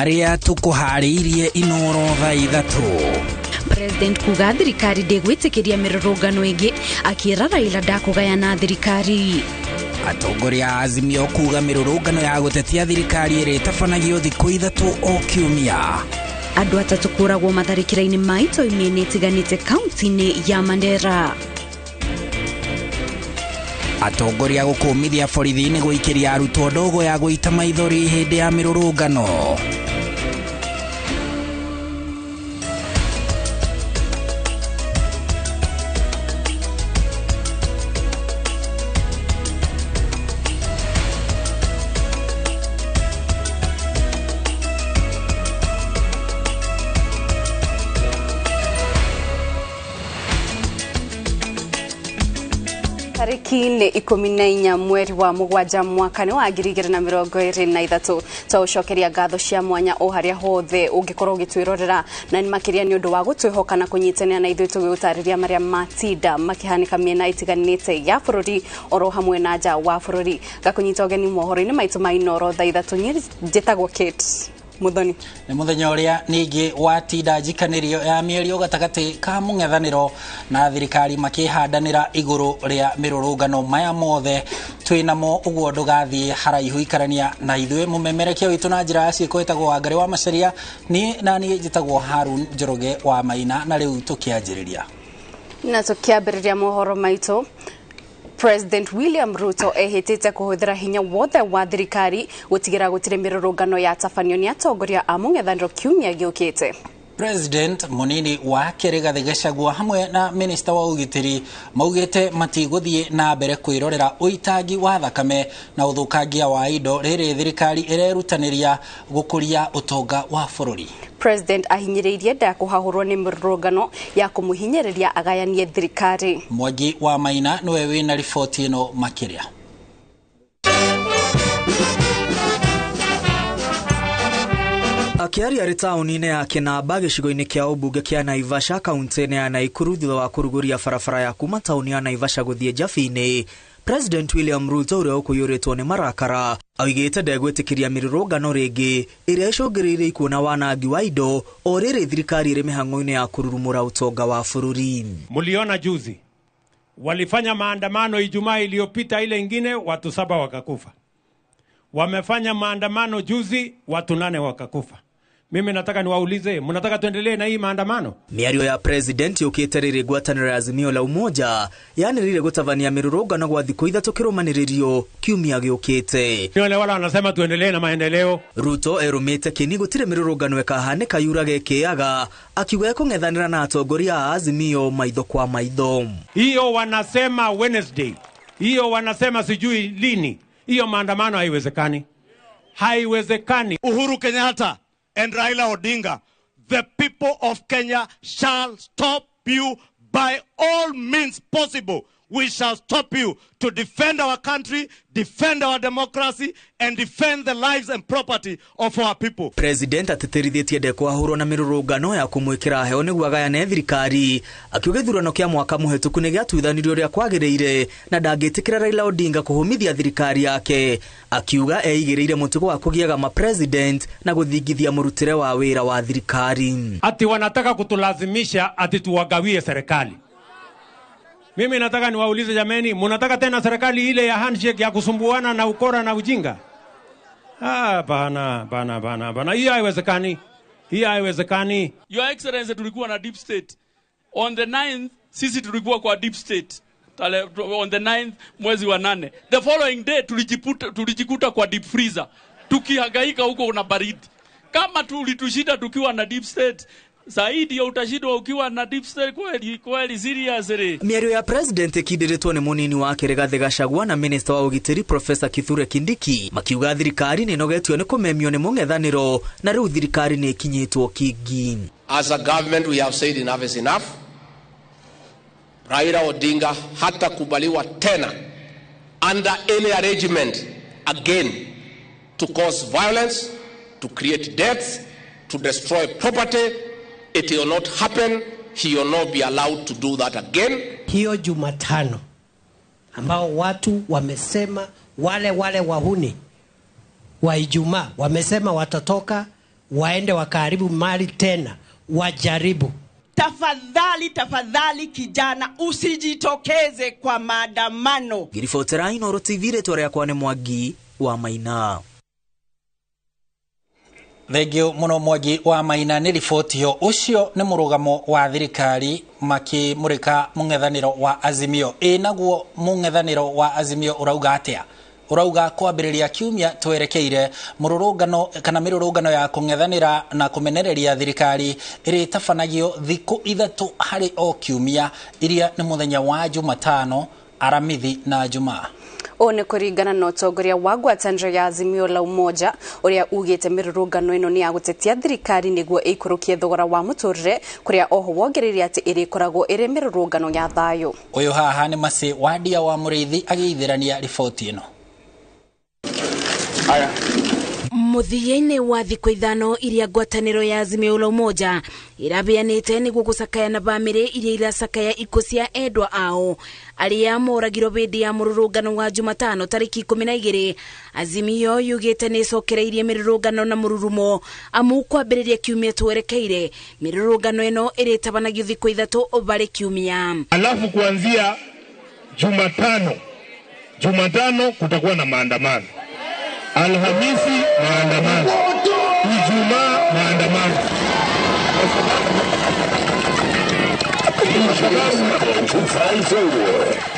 Maria tukuharĩirie Inoro thaa ithatũ. President kuga thirikari ndĩgwĩtĩkĩria mĩrũrũngano ĩngĩ, akĩra Raila ndakũgayana thirikari. Atongoria a Azimio kuga mĩrũrũngano ya gũtetia thirikari ĩrĩtabanagio thikũ ithatũ o kiumia. Andũ atatũ kũragwo matharĩkĩra-inĩ ma itoi mĩena ĩtiganĩte kaunti-inĩ ya Mandera. Atongoria gũkũmithia borithi nĩ gũikĩria arutwo ndogo ya gũita maithori hĩndĩ ya mĩrũrũngano. Tariki nĩ 14 mweri wa mũgwanja mwaka nĩ wa 2023. Twaũcokeria ngatho cia mwanya o harĩa hothe ũngĩkorwo ũgĩtwĩrorera, na nĩ makĩria nĩ ũndũ wa gũtwĩhoka na kũnyitanĩra na ithuĩ tũgĩgũtarĩria marĩa matinda makĩhanĩka mĩena ĩtiganĩte ya bũrũri oro hamwe na nja wa bũrũri. Ngakũnyita ũgeni mohoro-inĩ maitũ ma Inoro thaa ithatũ. Niĩ njĩtagwo Kate Muthoni. Nĩ mũthenya ũrĩa ningĩ watinda njikanĩrio ya mĩario gatagatĩ ka mũng'ethanĩro na thirikari makĩhandanĩra igũrũ rĩa mĩrũrũngano maya mothe twĩnamo, ũguo ndũgathiĩ haraihu, ikarania na ithuĩ. Mũmemerekia witũ na njĩra ya ciĩko ĩtagwo Wangarĩ wa Macharia, niĩ na niĩ njĩtagwo Harun Njoroge wa Maina, na rĩu tũkĩanjĩrĩria. Na tũkĩambĩrĩria mohoro maitũ, President William Ruto ehĩtĩte kũhũthĩra hinya wothe wa thirikari gũtigĩra gũtirĩ mĩrũrũngano ya tabanio nĩ atongoria a mũng'ethanĩro kiumia gĩũkĩte. President munini wake Rigathi Gachagua hamwe na minista wa ũgitĩri maugĩte matigũthiĩ na mbere kwĩrorera ũitangi wa thakame na ũthũkangia wa indo rĩrĩ thirikari ĩrerutanĩria gũkũria ũtonga wa bũrũri. President ahinyĩrĩirie ndakũhahũrwo nĩ mĩrũrũngano ya kũmũhinyĩrĩria agayanie thirikari. Mwangi wa Maina nĩwe wĩna riboti ĩno makĩria. Akĩaria arĩ taũni-inĩ ya Kĩnamba gĩcigo-inĩ kĩa ũmbunge kĩa Naivasha kaunti-inĩ ya Naikuru thutha wa kũrugũria barabara ya kuma taũni ya Naivasha gũthiĩ Njabi-inĩ, President William Ruto ũrĩa ũkũiyũrĩtwo nĩ marakara oigĩte ndegwĩtĩkĩria mĩrũrũngano rĩngĩ ĩrĩa ĩcũngĩrĩirie ikuũ na wanangi wa indo o rĩrĩ thirikari ĩrĩ mĩhang'o-inĩ ya kũrurumũra ũtonga wa bũrũri. Muliona juzi walifanya maandamano Ijumaa iliyopita, ile ingine watu 7 wakakufa. Wamefanya maandamano juzi watu 8 wakakufa. Mimi nataka niwaulize, mnataka tuendelee na hii maandamano? Mĩario ya president yũkĩte rĩrĩ ngwatanĩro ya Azimio la Umoja yanĩrĩire gũtabania mĩrũrũngano gwa thikũ ithatũ kĩrũmanĩrĩrio kiumia gĩũkĩte. Ni wale wala wanasema tuendelee na maendeleo. Ruto erũmĩte kĩni gũtirĩ mĩrũrũngano ĩkahanĩka yurage ĩkĩaga, akiuga ekũng'ethanĩra na atongoria a Azimio maitho kwa maitho. Hiyo wanasema Wednesday, hiyo wanasema sijui lini, hiyo maandamano haiwezekani. Haiwezekani. Uhuru Kenyatta and Raila Odinga, the people of Kenya shall stop you by all means possible. We shall stop you to defend our country, defend our democracy, and defend the lives and property of our people. President atĩtĩrithĩtie ndekwahũrwo na mĩrũrũngano ya kũmwĩkĩra heo nĩguo agayane thirikari, akiuga gĩthurano kĩa mwaka mũhetũku nĩ gĩatuithanirio ũrĩa kwagĩrĩire na ndangĩtĩkĩra Raila Odinga kũhũmithia thirikari yake, akiuga eigĩrĩire mũtugo wa kũgiaga ma-president na gũthingithia mũrutĩre wa wĩra wa thirikari. Ati wanataka kutulazimisha ati tuwagawie serikali. Mimi nataka niwaulize jameni, mnataka tena serikali ile ya handshake ya kusumbuana na ukora na ujinga? Ah, bana bana bana bana, hiyo haiwezekani. Hiyo haiwezekani. Your Excellency, tulikuwa na deep state. On the 9th sisi tulikuwa kwa deep state. On the 9th mwezi wa 8. The following day tulijikuta kwa deep freezer. Tukihangaika huko na baridi. Kama tulitushinda tukiwa na deep state, zaidi ya utashindwa ukiwa na deep state kweli kweli, seriously. Mĩario ya president ĩkindĩrĩtwo nĩ mũnini wake Rigathi Gachagua na minister wa ũgitĩri Professor Kithure Kindiki makiuga thirikari nĩ ĩnogetio nĩ kũmemio nĩ mũng'ethanĩro na rĩu thirikari nĩ ĩkinyĩtwo kingi. As a government we have said enough is enough. Raila Odinga hatakubaliwa tena under any arrangement again to cause violence, to create deaths, to destroy property. It will not happen. He will not be allowed to do that again. Hiyo Jumatano ambao watu wamesema wale wahuni wa Ijumaa wamesema watatoka waende wakaharibu mali tena, wajaribu. Tafadhali, tafadhali kijana, usijitokeze kwa maandamano. Ngiribotera Inooro TV, rĩtwa rĩakwa nĩ Mwangi wa Maina. Thengio muno Mwangi wa Maina nĩ riboti ĩyo. Ũcio nĩ mũrũgamo wa thirikari makĩmũrĩka mũng'ethanĩro wa Azimio. Ĩ naguo mũng'ethanĩro wa Azimio ũrauga atĩa? Ũrauga kwambĩrĩria kiumia twerekeire mũrũrũngano kana mĩrũrũngano ya kũng'ethanĩra na kũmenereria thirikari ĩrĩtabanagio thikũ 3 harĩ o kiumia, iria nĩ mũthenya wa Jumatano, Aramithi na Jumaa. Ũũ nĩ kũringana na ũtongoria wa ngwatanĩro ya Azimio la Umoja ũrĩa ugĩte mĩrũrũngano ĩno nĩ ya gũtetia thirikari nĩguo ĩikũrũkie thogora wa mũtũrĩre, kũrĩa oho wongereire atĩ ĩrĩkoragwo ĩrĩ mĩrũrũngano ya thayũ. Ũyũ haha nĩ Macĩ Wandia wa Mũrĩithi agĩithĩrania riboti ĩno. Mũthia-inĩ wa thikũ 5 iria ngwatanĩro ya Azimio la Umoja ĩrabeanĩte nĩguo gũcakaya na bamĩrĩ iria iracakaya ikuũ cia endwa ao arĩa moragirwo hĩndĩ ya mũrũrũngano wa Jumatano tarĩki 12. Azimio yugĩte nĩ ĩcokereirie mĩrũrũngano na mũrurumo, amu kwambĩrĩria kiumia twerekeire mĩrũrũngano ĩno ĩrĩtabanagio thikũ 3 barĩ kiumia. Alafu kuanzia Jumatano kutakuwa na maandamano, Alhamisi maandamano, Ijumaa maandamano.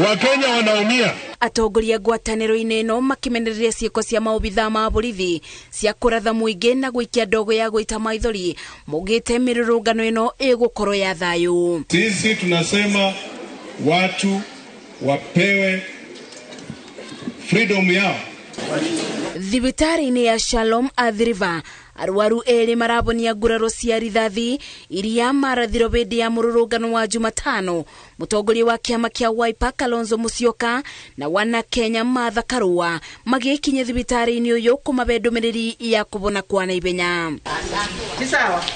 Wakenya wanaumia. Atongoria ngwatanĩro-inĩ ĩno makĩmenereria ciĩko cia maobithaa ma borithi cia kũratha mũingĩ na gũikia ndogo ya gũita maithori, maugĩte mĩrũrũngano ĩno ĩgũkorwo ya thayũ. Sisi tunasema watu wapewe freedom yao. Thibitarĩ-inĩ ya Shalom Athi River arwaru erĩ marabonia nguraro cia rithathi iria marathirwo hĩndĩ ya mũrũrũngano wa Jumatano. Mũtongoria wa kĩama kĩa Wiper Kalonzo Musyoka na wana Kenya Martha Karua magĩkinya thibitarĩ-inĩ ũyũ kũmahe ndũmĩrĩri ya kũbona kwa naihenya.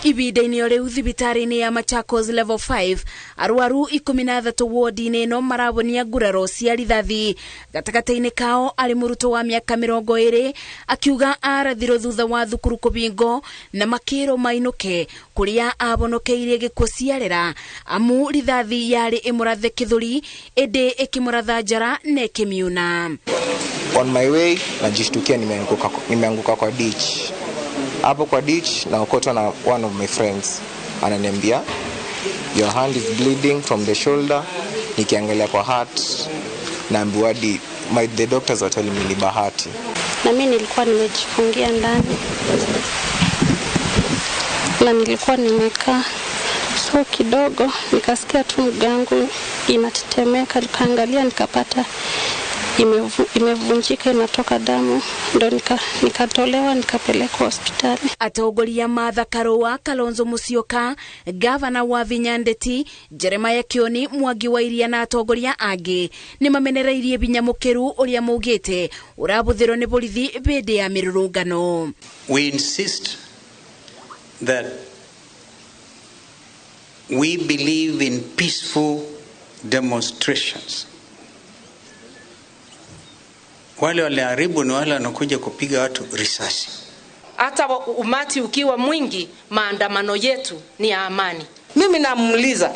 Ibinda-inĩ o rĩu thibitarĩ-inĩ ya Machakos Level 5 arwaru 13 wodi-inĩ ĩno marabonia nguraro cia rithathi. Gatagatĩ-inĩ kao arĩ mũrutwo wa mĩaka 20 akiuga arathirwo thutha wa thukuru kũbingo na makĩrwo mainũke kũrĩa abonokeire gĩkuũ ciarera, amu rithathi yarĩ ĩmũrathe kĩthũri ĩndĩ ĩkĩmũratha njara na ĩkĩmiuna. On my way najishtukia nimeanguka kwa ditch. Hapo kwa ditch naokotwa na one of my friends, ananiambia your hand is bleeding from the shoulder. Nikiangalia kwa heart naambiwa the doctors were telling me ni bahati. Na mimi nilikuwa nimejifungia ndani na nilikuwa nimekaa so kidogo, nikasikia tu mguu wangu inatetemeka, nikaangalia nikapata imevunjika inatoka damu, ndo nikatolewa nikapelekwa hospitali. Atongoria Martha Karua, Kalonzo Musyoka, gavana wa Vinyandeti Jeremiah Kioni, Mwangi wa Iria na atongoria angĩ nĩ mamenereirie binya mũkĩru ũrĩa maugĩte ũrabũthĩrwo nĩ borithi hĩndĩ ya mĩrũrũngano. We insist that we believe in peaceful demonstrations. Wale waliharibu ni wale wanakuja kupiga watu risasi. Hata umati ukiwa mwingi, maandamano yetu ni ya amani. Mimi namuuliza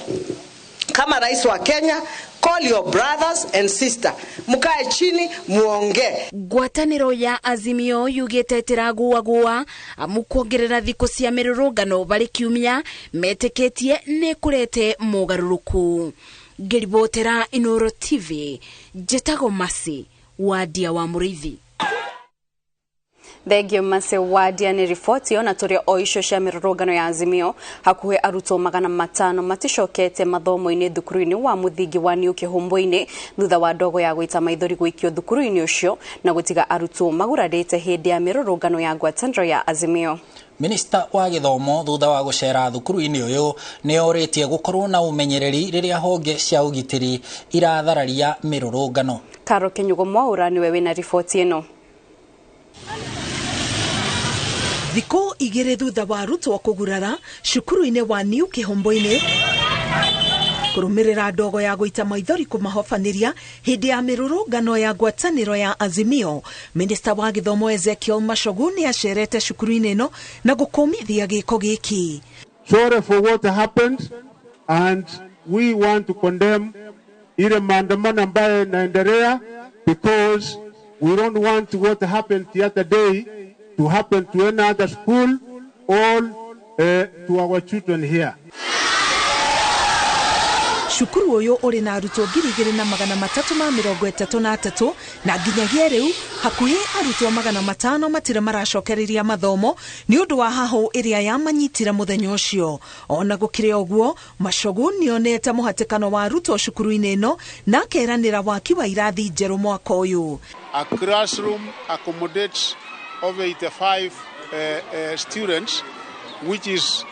kama rais wa Kenya, call your brothers and sister, mkae chini muongee. Ngwatanĩro ya Azimio yugĩte ĩtĩraguagua amu kuongerera thikũ cia mĩrũrũngano barĩ kiumia metĩkĩtie nĩ kũrete mogarũrũku. Ngĩribotera Inooro TV, njĩtagwo Mercy Wadia wa Mũrĩithi. Thengio Mercy Wadia nĩ riboti ona tũrĩ o icio cia mĩrũrũngano ya Azimio. Hakuhĩ arutwo 500 maticokete mathomo-inĩ thukuru-inĩ wa mũthingi wa New Kĩhũmbũ-inĩ thutha wa ndogo ya gũita maithori gũikio thukuru-inĩ ũcio na gũtiga arutwo magurarĩte hĩndĩ ya mĩrũrũngano ya ngwatanĩro ya Azimio. Minista wa gĩthomo thutha wa gũcera thukuru-inĩ ũyũ nĩ orĩtie gũkorwo na ũmenyereri rĩrĩa honge cia ũgitĩri irathararia mĩrũrũngano. Karo Kinyugo Mwaura nĩwe wĩna riboti ĩno. Thikũ 2 thutha wa arutwo kũgurara cukuru-inĩ wa New Kĩhũmbũ-inĩ, Kũrũmĩrĩra ndogo ya gũita maithori kũmahobanĩria hĩndĩ ya mĩrũrũngano ya ngwatanĩro ya Azimio, Minista wa gĩthomo Ezekiel Machogu nĩ acerete cukuru-inĩ ĩno na gũkũmithia gĩko gĩkĩ. Sorry for what happened, and we want to condemn ile maandamano ambayo inaendelea because we don't want what happened the other day to happen to any other school or to our children here. Cukuru ũyũ ũrĩ na arutwo 2333 na nginyagia rĩu hakuhĩ arutwo 500 matirĩ maracokereria mathomo nĩ ũndũ wa hahũ ĩrĩa yamanyitire mũthenya ũcio. Ona gũkĩrĩ ũguo, Machogu nĩonete mũhatĩkano wa arutwo cukuru-inĩ ĩno na akeranĩra waki wa irathi njerũ mwaka ũyũ. A classroom accommodates over 85 students, which is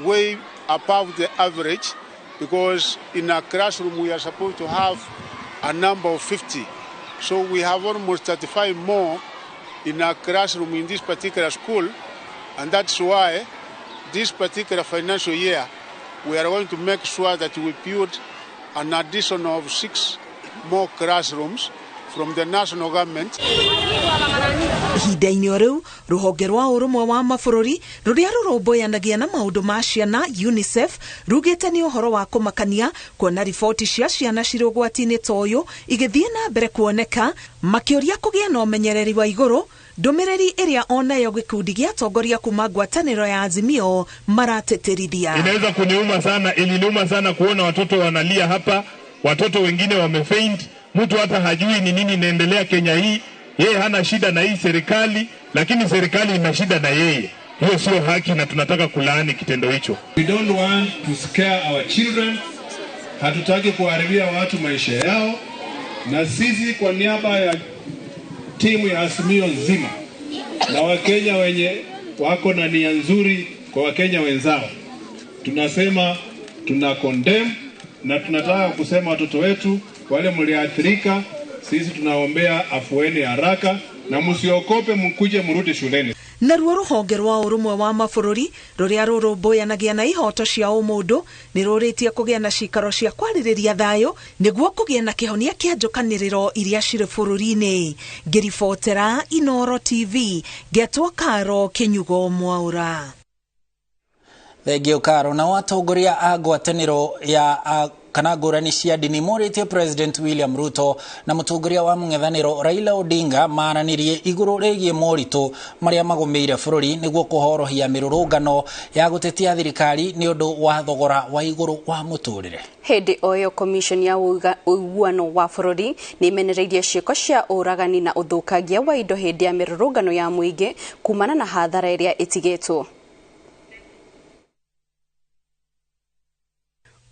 way above the average, because in a classroom we are supposed to have a number of 50. So we have almost 35 more in a classroom in this particular school, and that's why this particular financial year we are going to make sure that we build an addition of 6 more classrooms from the national government. Ihinda-inĩ o rĩu, rũhonge rwa ũrũmwe wa mabũrũri rũrĩa rũrũmbũyanagia na maũndũ ma ciana UNICEF rugĩte nĩ ũhoro wa kũmakania kuona riboti cia ciana cirĩ ũgwati-inĩ ta ũyũ igĩthiĩ na mbere kuoneka, makĩũria kũgĩa na ũmenyereri wa igũrũ, ndũmĩrĩri ĩrĩa onayo gĩkundi gĩa atongoria kuma ngwatanĩro ya Azimio maratĩtĩrithia. Inaweza kuniuma sana, iliniuma sana kuona watoto wanalia hapa, watoto wengine wamefaint, mtu hata hajui ni nini inaendelea Kenya hii. Yeye hana shida na hii serikali, lakini serikali ina shida na yeye. Hiyo sio haki na tunataka kulaani kitendo hicho. We don't want to scare our children. Hatutaki kuharibia watu maisha yao. Na sisi kwa niaba ya timu ya Azimio nzima na Wakenya wenye wako na nia nzuri kwa Wakenya wenzao, tunasema tuna condemn na tunataka kusema watoto wetu wale mliathirika, sisi tunaombea afueni haraka na msiokope, mkuje mrudi shuleni. Naruo rũhonge rwa ũrũmwe wa mabũrũri rũrĩa rũrũmbũyanagia na ihoto cia ũmũndũ nĩ rũrĩtie kũgĩa na cikaro cia kwarĩrĩria thayũ nĩguo kũgĩa na kĩhonia kĩa njũkanĩrĩro iria cirĩ bũrũri-inĩ. Ngĩribotera Inoro TV, ngetwo Karo Kĩnyugo Mwaũra. Thengio Karo. Nao atongoria a ngwatanĩro ya kana ngũrani cia ndini morĩtie President William Ruto na mũtongoria wa mũng'ethanĩro Raila Odinga maranĩrie igũrũ rĩgiĩ moritũ marĩa magũmĩire bũrũri nĩguo kũhorohia mĩrũrũngano ya gũtetia thirikari nĩ ũndũ wa thogora wa igũrũ wa mũtũrĩre. Hĩndĩ o ĩyo, Commission ya ũiguano wa bũrũri nĩ ĩmenereirie ciĩko cia ũragani na ũthũkangia wa indo hĩndĩ ya mĩrũrũngano ya mũingĩ kumana na hathara ĩrĩa ĩtigĩtwo.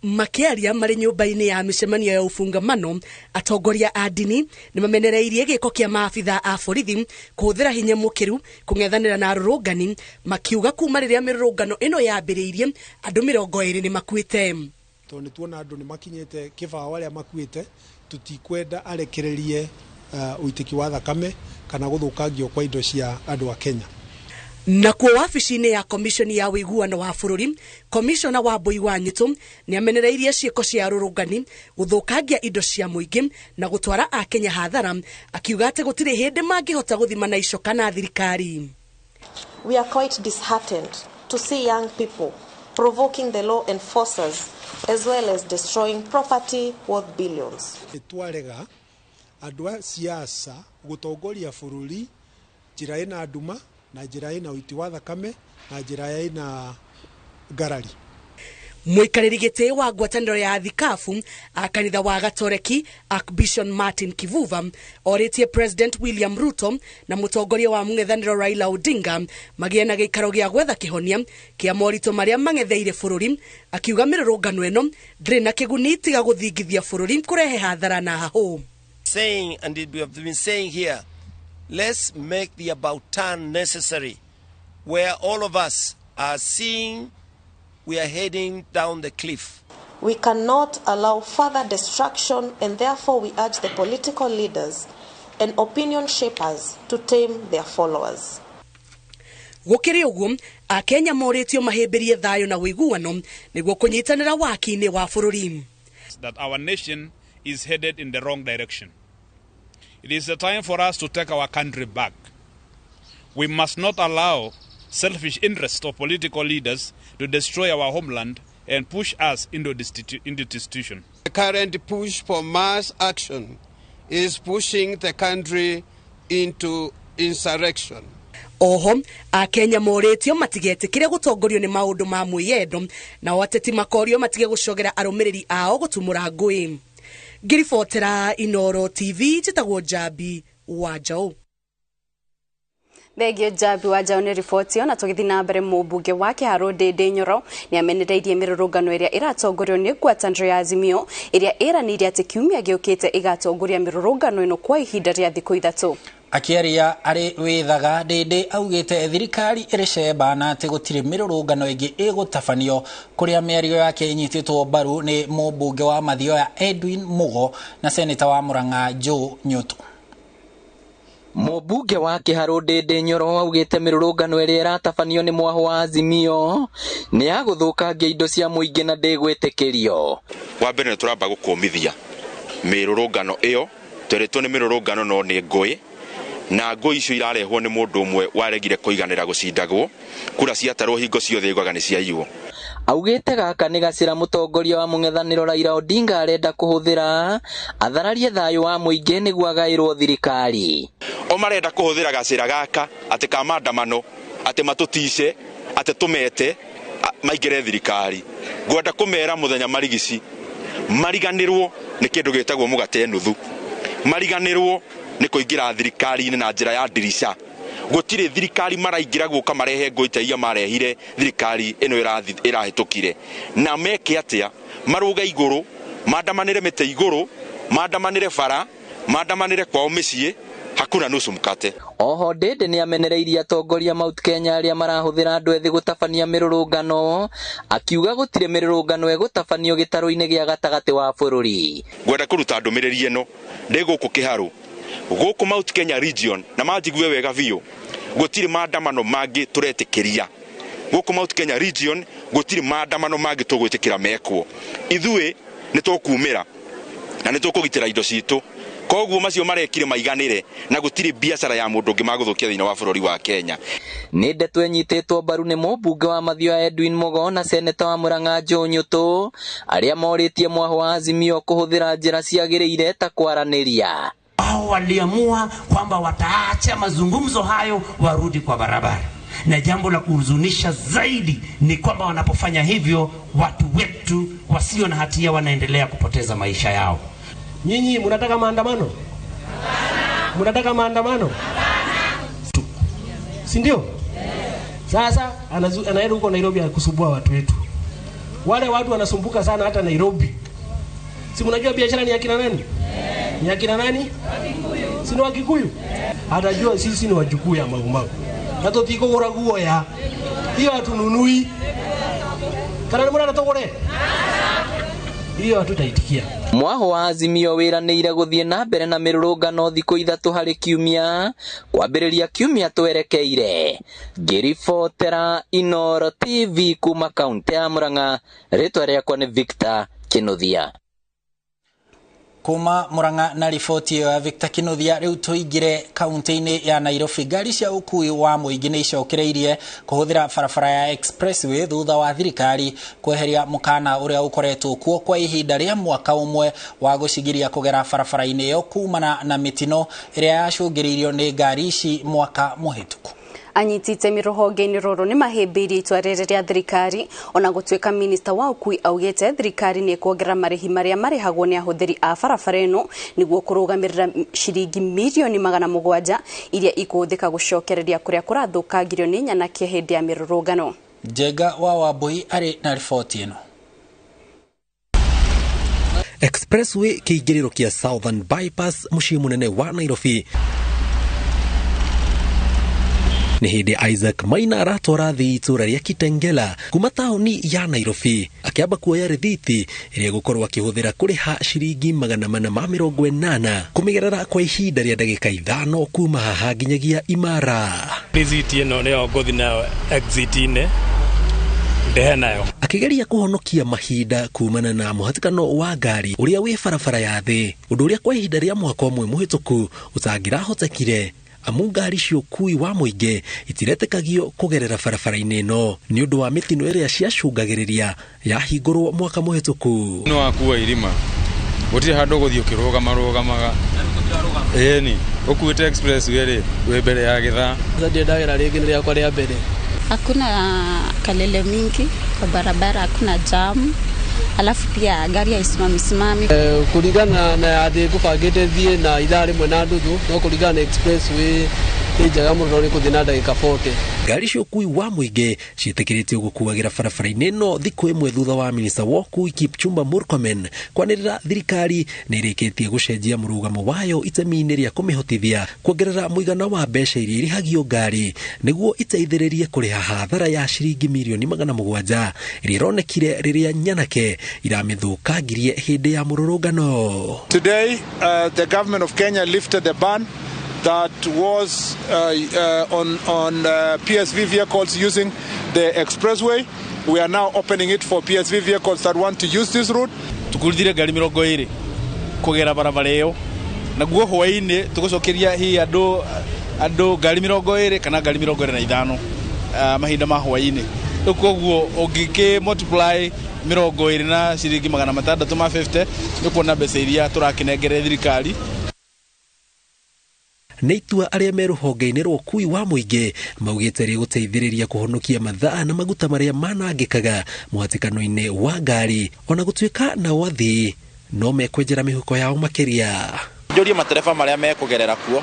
Makiaria marĩ nyũmba-inĩ ya mĩcemanio ya ũfungamano, atongoria a ndini nĩ mamenereirie gĩko kĩa maabitha a borithi kũhũthĩra hinya mũkĩru kũng'ethanĩra na arũrũngani, makiuga kuma rĩrĩa mĩrũrũngano ĩno yambĩrĩirie andũ 20 nĩ makuĩte. Tondũ nĩ tuona andũ nĩ makinyĩte kĩbao arĩa makuĩte, tũtikwenda arekererie ũitĩki wa thakame kana gũthũkangio kwa indo cia andũ a Kenya. Nakuo wabici-inĩ ya Commission ya ũiguano wa bũrũri, Commissioner wa Mbui wa Nyitũ nĩ amenereirie ciĩko cia arũrũngani gũthũkangia indo cia mũingĩ na gũtwara akenya hathara, akiuga atĩ gũtirĩ hĩndĩ mangĩhota gũthima na icoka na thirikari. We are quite disheartened to see young people provoking the law enforcers as well as destroying property worth billions. Twarega andũ a siasa gũtongoria bũrũri njĩra ĩna nduma na njĩra ĩna ũiti wa thakame na njĩra ĩna ngarari. Mũikarĩri gĩtĩ wa ngwatanĩro ya thikabu a kanitha wa Gatoreki Archbishop Martin Kivuva orĩtie President William Ruto na mũtongoria wa mũng'ethanĩro Raila Odinga magĩe na gĩikaro gĩa gwetha kĩhonia kĩa moritũ marĩa mang'etheire bũrũri, akiuga mĩrũrũngano ĩno ndĩrĩ na kĩguni tiga gũthingithia bũrũri kũrehe hathara na hahũ. Saying, and we have been saying here, let's make the about turn necessary, where all of us are seeing we are heading down the cliff. We cannot allow further destruction, and therefore we urge the political leaders and opinion shapers to tame their followers. Gũkĩrĩ ũguo, Akenya morĩtio mahĩmbĩrie thayũ na ũiguano nĩguo kũnyitanĩra waki-inĩ wa bũrũri. That our nation is headed in the wrong direction. It is a time for us to take our country back. We must not allow selfish interests of political leaders to destroy our homeland and push us into destitution. The current push for mass action is pushing the country into insurrection. Oho, Akenya morĩtio matigetĩkĩre gũtongorio nĩ maũndũ ma mwĩyendo, nao ateti makorio matige gũcogera arũmĩrĩri ao gũtumũra ngũĩ. Ngĩribotera Inoro TV, njĩtagwo Njambi wa Njaũ. Thengio Njambi wa Njaũ nĩ riboti ĩyo. Na tũgĩthiĩ na mbere, mũmbunge wa Kĩharũ Ndĩndĩ Nyoro nĩ amenereirie mĩrũrũngano ĩrĩa ĩratongorio nĩ ngwatanĩro ya Azimio ĩrĩa ĩranĩire atĩ kiumia gĩũkĩte ĩgatongoria mĩrũrũngano ĩno kwa ihinda rĩa thikũ 3. Akĩaria arĩ wĩthaga, Ndĩndĩ augĩte thirikari ĩrĩ cemba na atĩ gũtirĩ mĩrũrũngano ĩngĩ ĩgũtabanio, kũrĩa mĩario yake ĩnyitĩtwo mbaru nĩ mũmbunge wa Mathioya Edwin Mugo na seneta wa Murang'a Joe Nyutu. Mũmbunge wa Kĩharũ Ndĩndĩ Nyoro augĩte mĩrũrũngano ĩrĩa ĩratabanio nĩ mwahũ wa Azimio nĩ ya gũthũkangia indo cia mũingĩ na ndĩgwĩtĩkĩrio. Wa mbere nĩ tũramba gũkũmithia mĩrũrũngano ĩyo, tweretwo nĩ mĩrũrũngano no nĩ ngũĩ, na ngũĩ icio irarehwo nĩ mũndũ ũmwe waregire kũiganĩra gũcindagwo, kura ciatarwo hingo ciothe aiguaga nĩ ciaiywo. Augĩte gaka nĩ gacĩra mũtongoria wa mũng'ethanĩro Raila Odinga arenda kũhũthĩra athararie thayũ wa mũingĩ nĩguo agaĩrwo thirikari. O marenda kũhũthĩra gacĩra gaka atĩ ka maandamano, atĩ matũtice, atĩ tũmete maingĩre thirikari. Ngwenda kũmera mũthenya marigici mariganĩrwo nĩ kĩndũ gĩtagwo mũgate nuthu, mariganĩrwo nĩ kũingĩra thirikari-inĩ na njĩra ya ndirica. Gũtirĩ thirikari maraingĩra gũka marehe ngũĩ ta iria marehire thirikari ĩno ĩrahĩtũkire. Na meke atĩa? Marũge igũrũ, maandamanĩre mĩtĩ igũrũ, maandamanĩre bara, maandamanĩre kwao mĩciĩ, hakuna nusu mkate. Oho Ndĩndĩ nĩ amenereirie atongoria Mount Kenya arĩa marahũthĩra andũ ethĩ gũtabania mĩrũrũngano, akiuga gũtirĩ mĩrũrũngano ĩgũtabanio gĩtarũ-inĩ gĩa gatagatĩ wa bũrũri. Ngwenda kũruta ndũmĩrĩri ĩno ndĩ gũkũ Kĩharũ, gũkũ Mount Kenya region, na manjigue wega biũ, gũtirĩ maandamano mangĩ tũretĩkĩria. Gũkũ Mount Kenya region gũtirĩ maandamano mangĩ tũgwĩtĩkĩra mekwo. Ithuĩ nĩ tũkumĩra na nĩ tũkũgitĩra indo citũ. Koguo macio marekire maiganĩre na gũtirĩ biacara ya mũndũ ũngĩ magũthũkia thĩinĩ wa bũrũri wa Kenya. Nĩ ndeto ĩnyitĩtwo mbaru nĩ mũmbunge wa Mathioya Edwin Mugo na seneta wa Murang'a Joe Nyutu arĩa morĩtie mwahũ wa Azimio kũhũthĩra njĩra ciagĩrĩire ta kwaranĩria. Hao waliamua kwamba wataacha mazungumzo hayo warudi kwa barabara. Na jambo la kuhuzunisha zaidi ni kwamba wanapofanya hivyo watu wetu wasio na hatia wanaendelea kupoteza maisha yao. Nyinyi mnataka maandamano? Mnataka maandamano? Si ndio? Sasa anaenda huko Nairobi akusumbua watu wetu. Wale watu wanasumbuka sana hata Nairobi. Si mnajua biashara ni akina nani? Ni akina nani? Si ni Wakikuyu? Atajua sisi ni wajukuu ya Mau Mau. Na tutikugura guoya. Hiyo hatununui. Kana ni mwana tugure? Hiyo hatutaitikia. Mwaho wa Azimio wĩranĩire gũthiĩ na mbere na mĩrũrũngano thikũ 3 harĩ kiumia, kwambĩrĩria kiumia twerekeire. Ngĩribotera Inoro TV kuma kaunti ya Murang'a, rĩtwa rĩakwa nĩ Victor Kinuthia. Kuma Murang'a na riboti ya Victor Kinuthia, rĩu tũingĩre kaunti-inĩ ya Nairobi. Ngari cia ũkuui wa mũingĩ nĩ icokereirie kũhũthĩra barabara ya expressway thutha wa thirikari kweheria mũkana ũrĩa ũkoretwo kuo kwa ihinda rĩa mwaka ũmwe wa gũcigiria kũgera barabara-inĩ ĩyo kumana na mĩtino ĩrĩa yacũngĩrĩirio nĩ ngari ici mwaka mũhĩtũku. Anyiti itemi rũhonge-inĩ rũrũ nĩ mahĩmbĩirie itua rĩrĩ rĩa thirikari, ona gũtuĩka minista wa ũkuui augĩte thirikari nĩ ĩkuongerera marĩhi marĩa marĩhagwo nĩ ahũthĩri a barabara ĩno nĩguo kũrũgamĩrĩra ciringi mirioni 700 iria ikũhũthĩka gũcokereria kũrĩa kũrathũkangirio nĩ nyanake hĩndĩ ya mĩrũrũngano. Njenga wa Wambui arĩ na riboti ĩno. Expressway kĩingĩrĩro kĩa Southern Bypass mũciĩ mũnene wa Nairobi. Nĩ hĩndĩ Isaac Maina aratwara thĩ itũra rĩa Kitengela kuma taũni ya Nairobi akĩamba kuoya rĩthiti ĩrĩa egũkorwo akĩhũthĩra kũrĩha ciringi 480 kũmĩgerera kwa ihinda rĩa ndagĩka 5 kuma haha nginyagia Imara. Rĩthiti ĩno nĩyo ngũthiĩ nayo exit-inĩ ndehe nayo. Akĩgeria kũhonokia mahinda kumana na mũhatĩkano wa ngari ũrĩa wĩ barabara ya thĩ, ũndũ ũrĩa kwa ihinda rĩa mwaka ũmwe mũhĩtũku ũtangĩrahotekire amu ngari cia ũkui wa mũingĩ itiretĩkagio kũgerera barabara-inĩ ĩno nĩ ũndũ wa mĩtino ĩrĩa ciacũngagĩrĩria yahingũrwo mwaka mũhĩtũku. Nĩ wakua irima gũtirĩ handũ ũgũthiĩ ũkĩrũgama rũgamaga, ĩni ũkuĩte expressway rĩ wĩ mbere ya gĩthaa. Sasa ndagera rĩngĩ nĩ rĩakwa rĩa mbere. Hakuna kelele mingi kwa barabara, hakuna jam, alafu pia gari haisimami simami. Kũringana na atĩ ngũbangĩte thiĩ na ithaa rĩmwe na nuthu, no kũringana na expressway nĩ njega mũno tondũ nĩ kũthiĩ na ndagĩka 40. Ngari cia ũkui wa mũingĩ ciĩtĩkĩrĩtio gũkuagĩra barabara-inĩ ĩno thikũ ĩmwe thutha wa minista wa ũkui Kipchumba Murkomen kwanĩrĩra thirikari nĩ ĩrĩkĩtie gũcenjia mũrũgamo wayo itemi-inĩ rĩa kũmĩhotithia kuongerera mũigana wa mbeca iria irĩhagio ngari nĩguo iteithĩrĩrie kũrĩha hathara ya ciringi mirioni 700 ĩrĩa ĩronekire rĩrĩa nyanake iramĩthũkangirie hĩndĩ ya mũrũrũngano. Today, the government of Kenya lifted the ban that was on PSV vehicles using the expressway. We are now opening it for PSV vehicles that want to use this route. Tukurithire ngari 20 kugera barabara ĩyo, naguo hwaĩ-inĩ tũgũcokeria hihi andũ ngari 20 kana ngari 25 mahinda ma hwaĩ-inĩ. Rĩu koguo ũngĩkĩ multiply 20 na ciringi 650 nĩ kuona mbeca iria tũrakĩnengere thirikari. Nĩ itua arĩa me rũhonge-inĩ rwa ũkui wa mũingĩ maugĩte rĩgũteithĩrĩria kũhonokia mathaa na maguta marĩa manangĩkaga mũhatĩkano-inĩ wa ngari, ona gũtuĩka nao athii no mekwenjera mĩhuko yao makĩria. Njũrie matereba marĩa mekũgerera kuo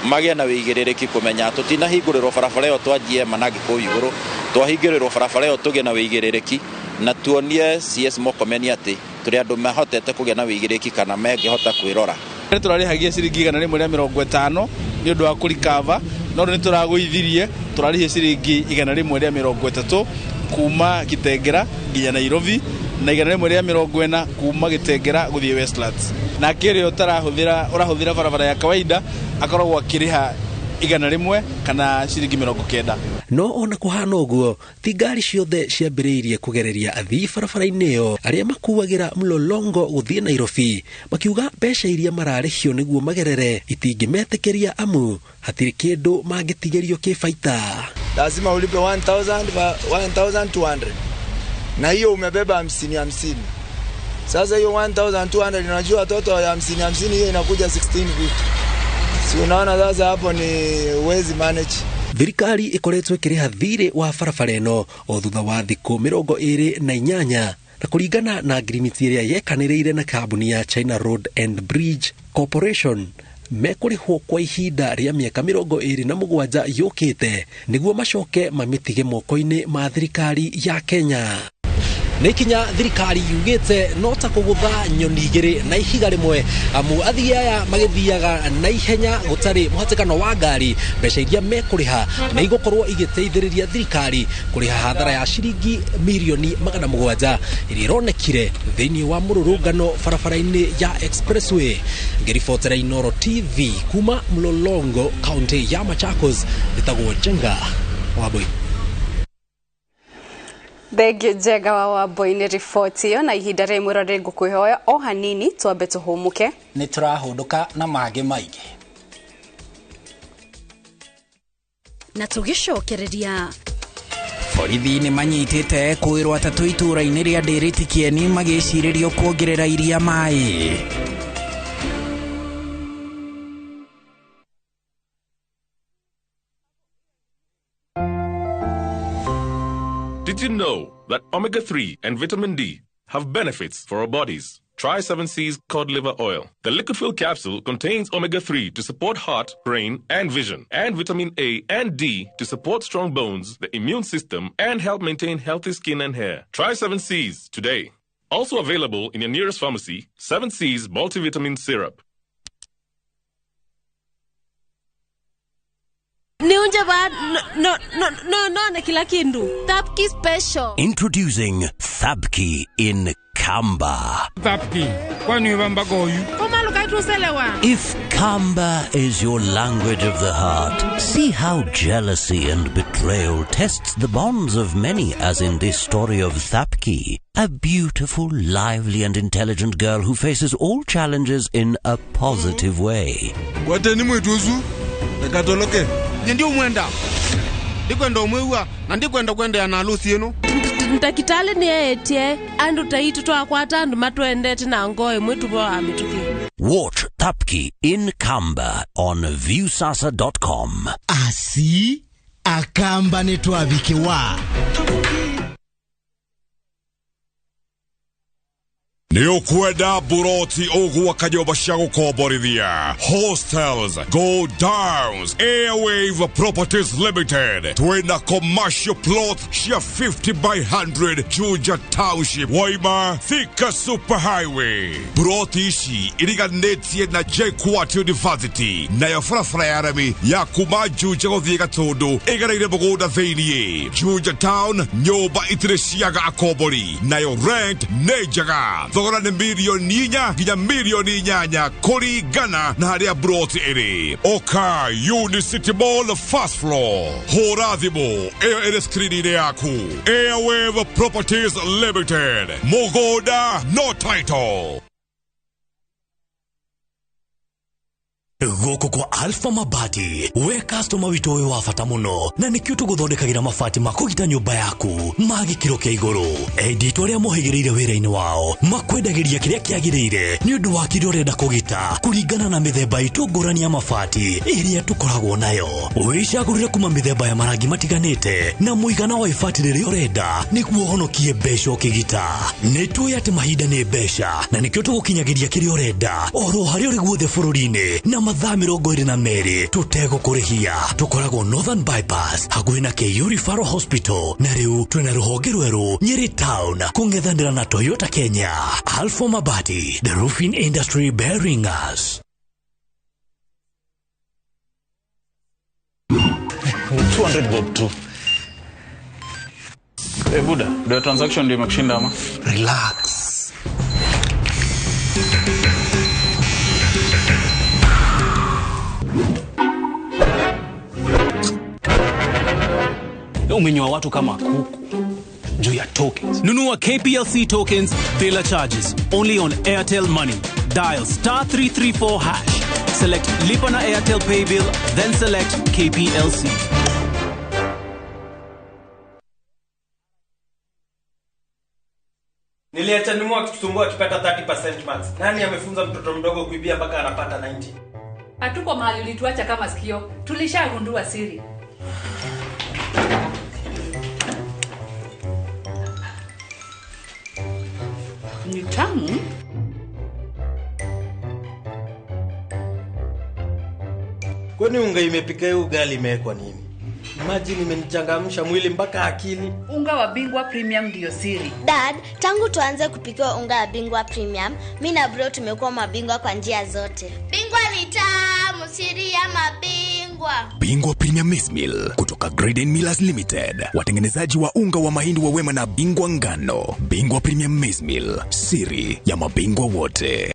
magĩe na wĩigĩrĩrĩki kũmenya tũtinahingũrĩrwo barabara ĩyo twanjie manangi kũu igũrũ, twahingũrĩrwo barabara ĩyo tũgĩe na wĩigĩrĩrĩki na tuonie CS Murkomen atĩ tũrĩ andũ mahotete kũgĩa na wĩigĩrĩrĩki kana mengĩhota kwĩrora. Nĩ tũrarĩhagia ciringi 150 nĩ ũndũ wa kũrikava, no rĩu nĩ tũragũithirie tũrarĩhia ciringi 130 kuma Kitengela nginya Nairobi na 140 kuma Kitengela gũthiĩ Westlands. Nake ũrĩa ũtarahũthĩra ũrahũthĩra barabara ya kawaida akoragwo akĩrĩha 100 kana ciringi 90. No ona kũhana ũguo ti ngari ciothe ciambĩrĩirie kũgereria athii barabara-inĩ ĩyo, arĩa makuagĩra mlolongo gũthiĩ Nairobi makiuga mbeca iria mararĩhio nĩguo magerere itingĩmetĩkĩria amu hatirĩ kĩndũ mangĩtigĩrio kĩbaita. Lazima ulipe 1000 1200 na hiyo umebeba 50 50. Sasa hiyo 1200 unajua watoto ya 50 50 hiyo inakuja 1650. Si unaona sasa hapo ni huwezi manage. Thirikari ĩkoretwo ĩkĩrĩha thirĩ wa barabara ĩno o thutha wa thikũ 28 na kũringana na ngirimiti ĩrĩa yekanĩrĩire na kambuni ya China Road and Bridge Corporation mekũrĩhwo kwa ihinda rĩa mĩaka 27 yũkĩte nĩguo macoke mamĩtige moko-inĩ ma thirikari ya Kenya. Nĩ ikinya thirikari yugĩte no ta kũgũtha nyoni igĩrĩ na ihiga rĩmwe, amu athii aya magĩthiaga na ihenya gũtarĩ mũhatĩkano wa ngari, mbeca iria mekũrĩha nĩ igũkorwo igĩteithĩrĩria thirikari kũrĩha hathara ya ciringi mirioni 700 ĩrĩa ĩronekire thĩinĩ wa mũrũrũngano barabara-inĩ ya expressway. Ngĩribotera Inooro TV kuma Mlolongo, kaunti ya Machakos, ĩtagwo Njenga Wambui. Thengiũ Njenga wa Wambui nĩ riboti ĩyo, na ihinda rĩa mwĩrore ngũkwĩhoya o hanini twambe tũhũmũke. Nĩ tũrahũndũka na mangĩ maingĩ. Na tũgĩcokereria Borithi nĩ manyitĩte kwĩrwo atatũ itũra-inĩ rĩa Ndĩrĩti Kĩeni magĩcirĩrio kuongerera iria maĩ. Did you know that omega-3 and vitamin D have benefits for our bodies? Try 7C's cod liver oil. The liquid fill capsule contains omega-3 to support heart, brain, and vision, and vitamin A and D to support strong bones, the immune system, and help maintain healthy skin and hair. Try 7C's today. Also available in your nearest pharmacy, 7C's multivitamin syrup. Niunje ba no no no no na kila kindu. Thapki special. Introducing Thapki in Kamba. Thapki, kwani wamba goyu? If Kamba is your language of the heart, see how jealousy and betrayal tests the bonds of many, as in this story of Thapki, a beautiful, lively and intelligent girl who faces all challenges in a positive way. Kwateni mwituzu, lekatoloke. Nyendi umwenda. Ndikwenda umwewa, na ndikwenda kwenda ya nalusi yenu. Ntakitale ni etie, andu taitu twakwata andu matwendete na ngoe mwitu bo amituki. Watch Thapki in Kamba on viewsasa.com. Asi akamba netwabikiwa. Nĩũkwenda buroti ũgwaka nyũmba cia gũkomborithia hostels go downs Airwave Properties Limited twĩna commercial plot cia 50 by 100 Juja Township Waima Thika Super Highway. Buroti ici iriganĩtie na JKUAT University nayo barabara ya rami ya kuma Juja gũthiĩ Gatũndũ ĩgereire mũgũnda thĩiniĩ. Juja Town nyũmba itirĩ ciaga akombori nayo rent nĩ njega. Thogora nĩ milioni 4 nginya milioni 8 kũringana na harĩa broti ĩrĩ. Oka Unicity Mall first floor. Hũra thimũ ĩyo ĩrĩ screen-inĩ yaku. Airwave Properties Limited. Mũgũnda no title. Gũkũ kwa Alpha Mabati we customer witũ ũyũ wa bata mũno na nĩkĩo tũgũthondekagĩra mabati ma kũgita nyũmba yaku ma gĩkĩro kĩa igũrũ. Enditũ arĩa mohĩgĩrĩire wĩra-inĩ wao makwendagĩria kĩrĩa kĩagĩrĩire nĩ ũndũ wa kĩrĩa ũrenda kũgita kũringana na mĩthemba itũ ngũrani ya mabati ĩrĩa tũkoragwo nayo. Wĩcagũrĩre kuma mĩthemba ya marangi matiganĩte na mũigana wa ibati rĩrĩa ũrenda nĩguo ũhonokie mbeca ũkĩgita. Nĩ tũĩ atĩ mahinda nĩ mbeca na nĩkĩo tũgũkinyagĩria kĩrĩa ũrenda oro harĩa ũrĩ guothe bũrũri-inĩ na mathaa 22 tũtegũkũrĩhia. Tũkoragwo Northern Bypass hakuhĩ na KU Referral Hospital na rĩu twĩna rũhonge rwerũ Nyeri Town kũng'ethanĩra na Toyota Kenya. Alpha Mabati, the roofing industry bearing us. 200 bob tu. Hey Buda, the transaction ndio imekushinda ama? Relax. Umenywa watu kama kuku juu ya tokens. Nunua KPLC tokens bila charges only on Airtel Money. Dial *334#. Select Lipa na Airtel Pay Bill, then select KPLC. Niliacha nimu akitusumbua akipata 30% max. Nani amefunza mtoto mdogo kuibia mpaka anapata 90? Hatuko mahali ulituacha kama sikio. Tulishagundua siri. Ni tamu. Kwani unga imepika hiyo ugali imewekwa nini? Imagine imenichangamsha mwili mpaka akili. Unga wa Bingwa Premium ndio siri. Dad, tangu tuanze kupika unga wa Bingwa Premium, mimi na bro tumekuwa mabingwa kwa njia zote. Bingwa ni tamu, siri ya mabingwa. Bingwa Premium Maize Meal kutoka Graden Millers Limited, watengenezaji wa unga wa mahindi wa Wema na Bingwa Ngano. Bingwa Premium Maize Meal, siri ya mabingwa wote.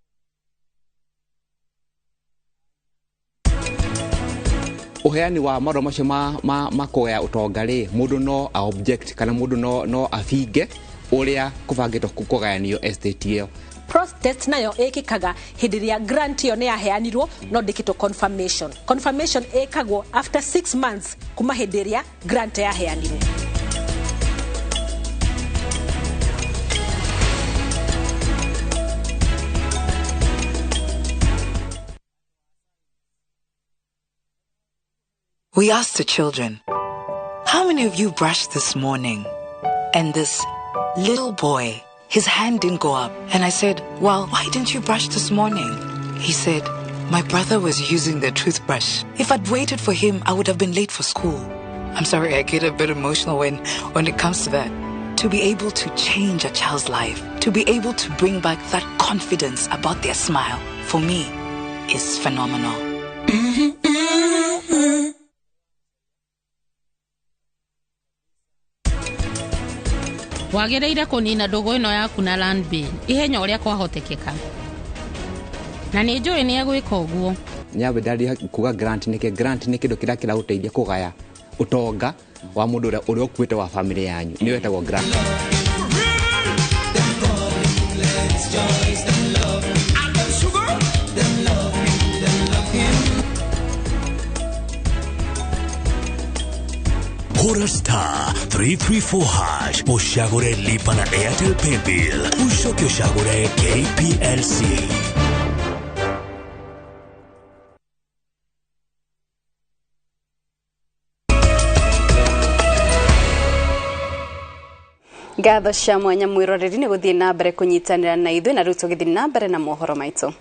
Uheani wa marũa macio ma kũgaya ũtonga rĩ, mũndũ no a object kana mũndũ no abinge ũrĩa kũbangĩtwo kũgayanio estate ĩyo. Protest nayo ĩkĩkaga hĩndĩ ĩrĩa grant ĩyo nĩ yaheanirwo no ndĩkĩtwo confirmation. Confirmation ĩkagwo after 6 months kuma hĩndĩ ĩrĩa grant yaheanirwo. We asked the children, how many of you brushed this morning? And this little boy, his hand didn't go up. And I said, well, why didn't you brush this morning? He said, my brother was using the toothbrush. If I'd waited for him, I would have been late for school. I'm sorry, I get a bit emotional when it comes to that. To be able to change a child's life, to be able to bring back that confidence about their smile, for me, is phenomenal. Wagĩrĩire kũnina ndũgũ ĩno yaku na Landbane ihenya ũrĩa kwahotekeka. Na nĩ njũĩ nĩ egwĩka ũguo. Nyambe ndaria kuga grant nĩkĩ grant nĩ kĩndũ kĩrĩa kĩragũteithia kũgaya ũtonga wa mũndũ ũrĩa ũkuĩte wa family yanyu nĩyo ĩtagwo grant. Hora star 334 hash ushagure lipa na Airtel Paybill ushoke ushagure KPLC. Ngatho cia mwanya mwiroreri ni guthie na mbere kunyitanira na ithuĩ na rĩu tũgĩthiĩ na mbere na mohoro maitũ.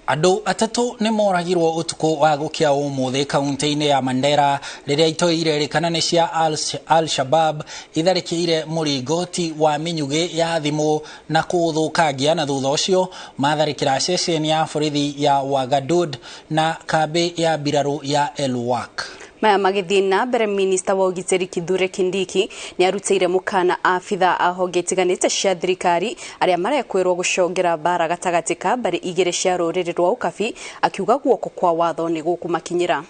Andũ atatũ nĩ moragirwo ũtukũ wa gũkĩa ũmũthĩ kaunti-inĩ ya Mandera rĩrĩa itoi irerĩkana nĩ cia Al-Shabaab itharĩkĩire mũringoti wa mĩnyugĩ ya thimũ na kũũthũkangia, na thutha ũcio matharĩkĩra ceceni ya borithi ya Wagadud na kambĩ ya mbirarũ ya Elwak. Maya magĩthiĩ na mbere, minista wa ũgitĩri Kithure Kindiki nĩ arutĩire mũkana abithaa a honge itiganĩte cia thirikari arĩa marekwĩrwo gũcongera mbara gatagatĩ ka mbarĩ igĩrĩ cia rũrĩrĩ rwa Ũkabi, akiuga guoko kwa watho nĩ gũkũmakinyĩra.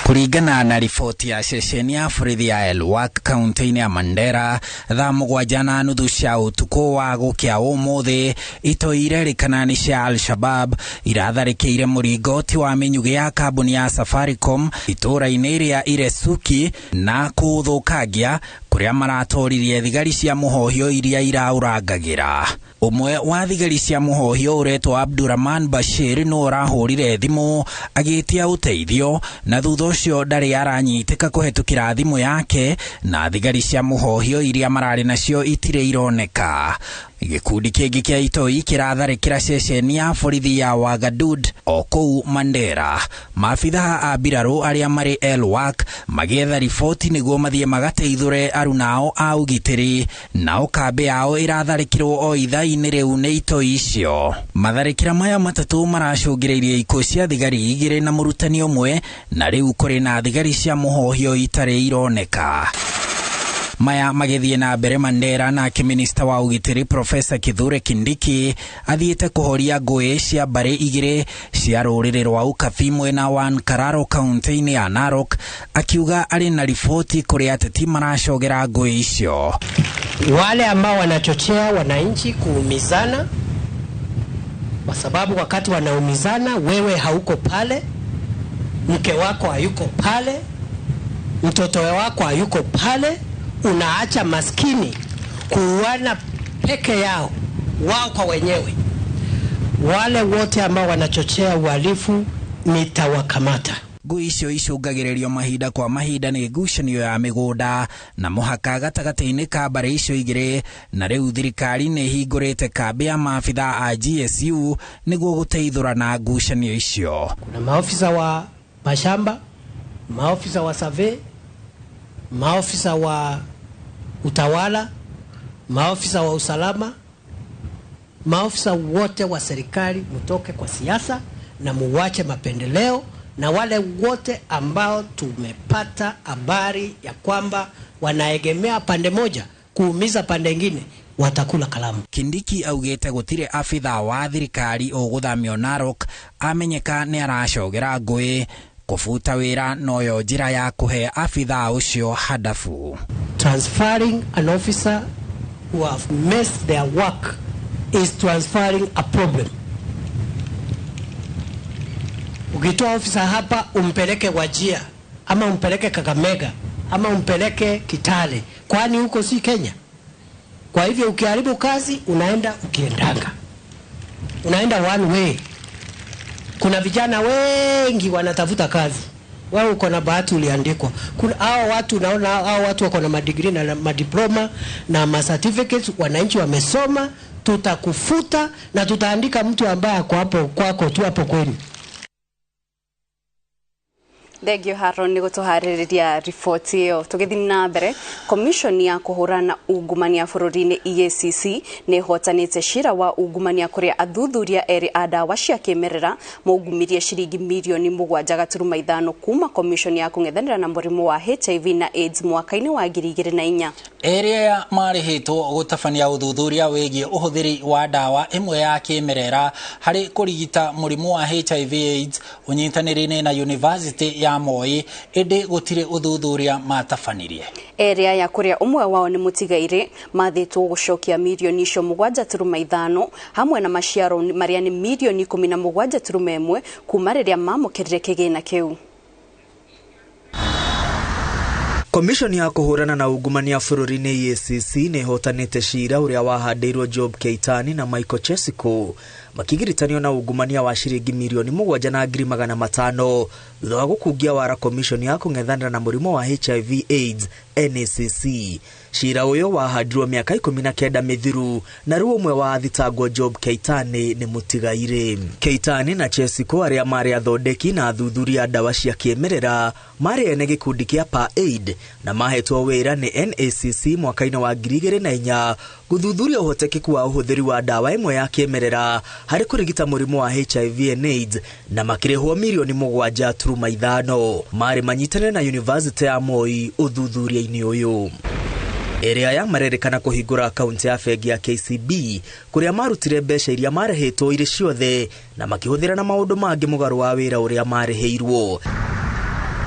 Kũringana na riboti ya ceceni ya borithi ya Elwak kaunti-inĩ ya Mandera, thaa 7:30 cia ũtukũ wa gũkĩa ũmũthĩ, itoi irerĩkana nĩ cia Al-Shabaab iratharĩkĩire mũringoti wa mĩnyugĩ ya kambuni ya Safaricom itũũra-inĩ rĩa Iresuki na kũũthũkangia, kũrĩa maratoririe thigari cia mũhohio iria iraũrangagĩra. Ũmwe wa thigari cia mũhohio ũretwo Abdurrahman Bashir nĩ ũrahũrire thimũ agĩtia ũteithio, na thutha ũcio ndarĩ aranyitĩka kũhetũkĩra thimũ yake, na thigari cia mũhohio iria mararĩ nacio itirĩ ironeka. Gĩkundi kĩngĩ kĩa itoi kĩratharĩkĩra ceceni ya borithi ya Wagadud o kũu Mandera. Maabithaa a mbirarũ arĩa marĩ Elwak magĩetha riboti nĩguo mathiĩ magateithũre arunao a ũgitĩri, nao kambĩ yao ĩratharĩkĩrwo o ithaa-inĩ rĩu nĩ itoi icio. Matharĩkĩra maya matatũ maracũngĩrĩirie ikuũ cia thigari 2 na mũrutani ũmwe, na rĩu kũrĩ na thigari cia mũhohio itarĩ ironeka. Maya magĩthiĩ na mbere Mandera, nake minista wa ũgitĩri Profesa Kithure Kindiki athiĩte kũhoria ngũĩ cia mbarĩ 2 cia rũrĩrĩ rwa Ũkabi mwena wa Nkararo kaunti-inĩ ya Narok, akiuga arĩ na riboti kũrĩ ateti maracogera ngũĩ icio. Wale ambao wanachochea wananchi kuumizana, kwa sababu wakati wanaumizana wewe hauko pale, mke wako hayuko pale, mtoto wako hayuko pale, unaacha maskini kuuana peke yao, wao kwa wenyewe. Wale wote ambao wanachochea uhalifu nitawakamata. Ngũĩ icio icũngagĩrĩrio mahinda kwa mahinda nĩ ngucanio ya mĩgũnda na mũhaka gatagatĩ-inĩ ka mbarĩ icio igĩrĩ, na rĩu thirikari nĩ ĩhingũrĩte kambĩ ya maabithaa a GSU nĩguo gũteithũrana ngucanio icio. Kuna maofisa wa mashamba, maofisa wa survey, maofisa wa utawala, maofisa wa usalama, maofisa wote wa serikali, mtoke kwa siasa na muwache mapendeleo, na wale wote ambao tumepata habari ya kwamba wanaegemea pande moja kuumiza pande nyingine watakula kalamu. Kindiki augite gutire abithaa wa thirikari ũgũthamio Narok amenyeka nĩ aracogera ngũĩ. Kũbuta wĩra noyo njĩra ya kũhe abithaa ũcio hadafu. Transferring an officer who have messed their work is transferring a problem. Ukitoa ofisa hapa umpeleke Wajia ama umpeleke Kakamega ama umpeleke Kitale, kwani huko si Kenya? Kwa hivyo ukiharibu kazi unaenda ukiendanga, unaenda one way. Kuna vijana wengi wanatafuta kazi, wewe uko na bahati uliandikwa. Kuna hao watu, unaona hao watu wako na madegree na madiploma na ma certificates, wananchi wamesoma. Tutakufuta na tutaandika mtu ambaye ako hapo kwako tu hapo kwenu. Thengio Haron nĩ gũtũharĩrĩria riboti ĩyo. Tũgĩthiĩ na mbere, Commission ya kũhũrana ungumania bũrũri-inĩ EACC nĩ ĩhotanĩte cira wa ungumania kũrĩa athuthuria erĩ a ndawa cia kĩmerera maungumirie ciringi mirioni 7.5 kuma Commission ya kũng'ethanĩra na mũrimũ wa HIV na AIDS mwaka-inĩ wa 2004. Erĩ aya marĩhĩtwo gũtabania ũthuthuria wĩgiĩ ũhũthĩri wa ndawa ĩmwe ya kĩmerera harĩ kũrigita mũrimũ wa HIV AIDS ũnyitanĩri-inĩ na University ya Moi, ĩndĩ gũtirĩ ũthuthuria matabanirie. Erĩ aya kũrĩa ũmwe wao nĩ mũtigairĩ mathĩtwo gũcokia mirioni icio 7.5 hamwe na maciaro marĩa nĩ mirioni 17.1 kuma rĩrĩa mamũkĩrire kĩgĩna kĩu. Commission ya kũhũrana na ungumania bũrũri-inĩ EACC nĩ ĩhotanĩte cira ũrĩa wahandĩirwo Job Keitani na Michael Chesiko makĩgiritanio na ungumania wa ciringi mirioni 7,500,000 thutha wa gũkungia wara Commission ya kũng'ethanĩra na mũrimũ wa HIV AIDS NACC. Cira ũyũ wahandirwo mĩaka 19 mĩthiru na rĩu ũmwe wa athitangwo Job Keitani nĩ mũtigairĩ. Keitani na Chesiko arĩa marĩ athondeki na athuthuria a ndawa cia kĩmerera marĩ ene gĩkundi kĩa PAID na mahetwo wĩra nĩ NACC mwaka-inĩ wa 2004 gũthuthuria ũhotekeku wa ũhũthĩri wa ndawa ĩmwe ya kĩmerera harĩ kũrigita mũrimũ wa HIV and AIDS na makĩrĩhwo mirioni 7.5. Marĩ manyitanĩre na University ya Moi ũthuthuria-inĩ ũyũ. Erĩ aya marerĩkana kũhingũra akaunti ya bengi ya KCB kũrĩa marutire mbeca iria marĩhĩtwo irĩ ciothe na makĩhũthĩra na maũndũ mangĩ mũgarũ wa wĩra ũrĩa marĩhĩirwo.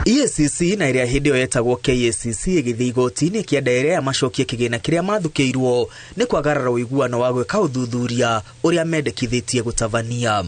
EACC na ĩrĩa hĩndĩ ĩyo yetagwo KACC ĩgĩthiĩ igoti-inĩ kĩenda ĩrĩa aya macokie kĩgĩna kĩrĩa mathukĩirwo nĩ kwagarara ũiguano wa gwĩka ũthuthuria ũrĩa mendekithĩtie gũtabania.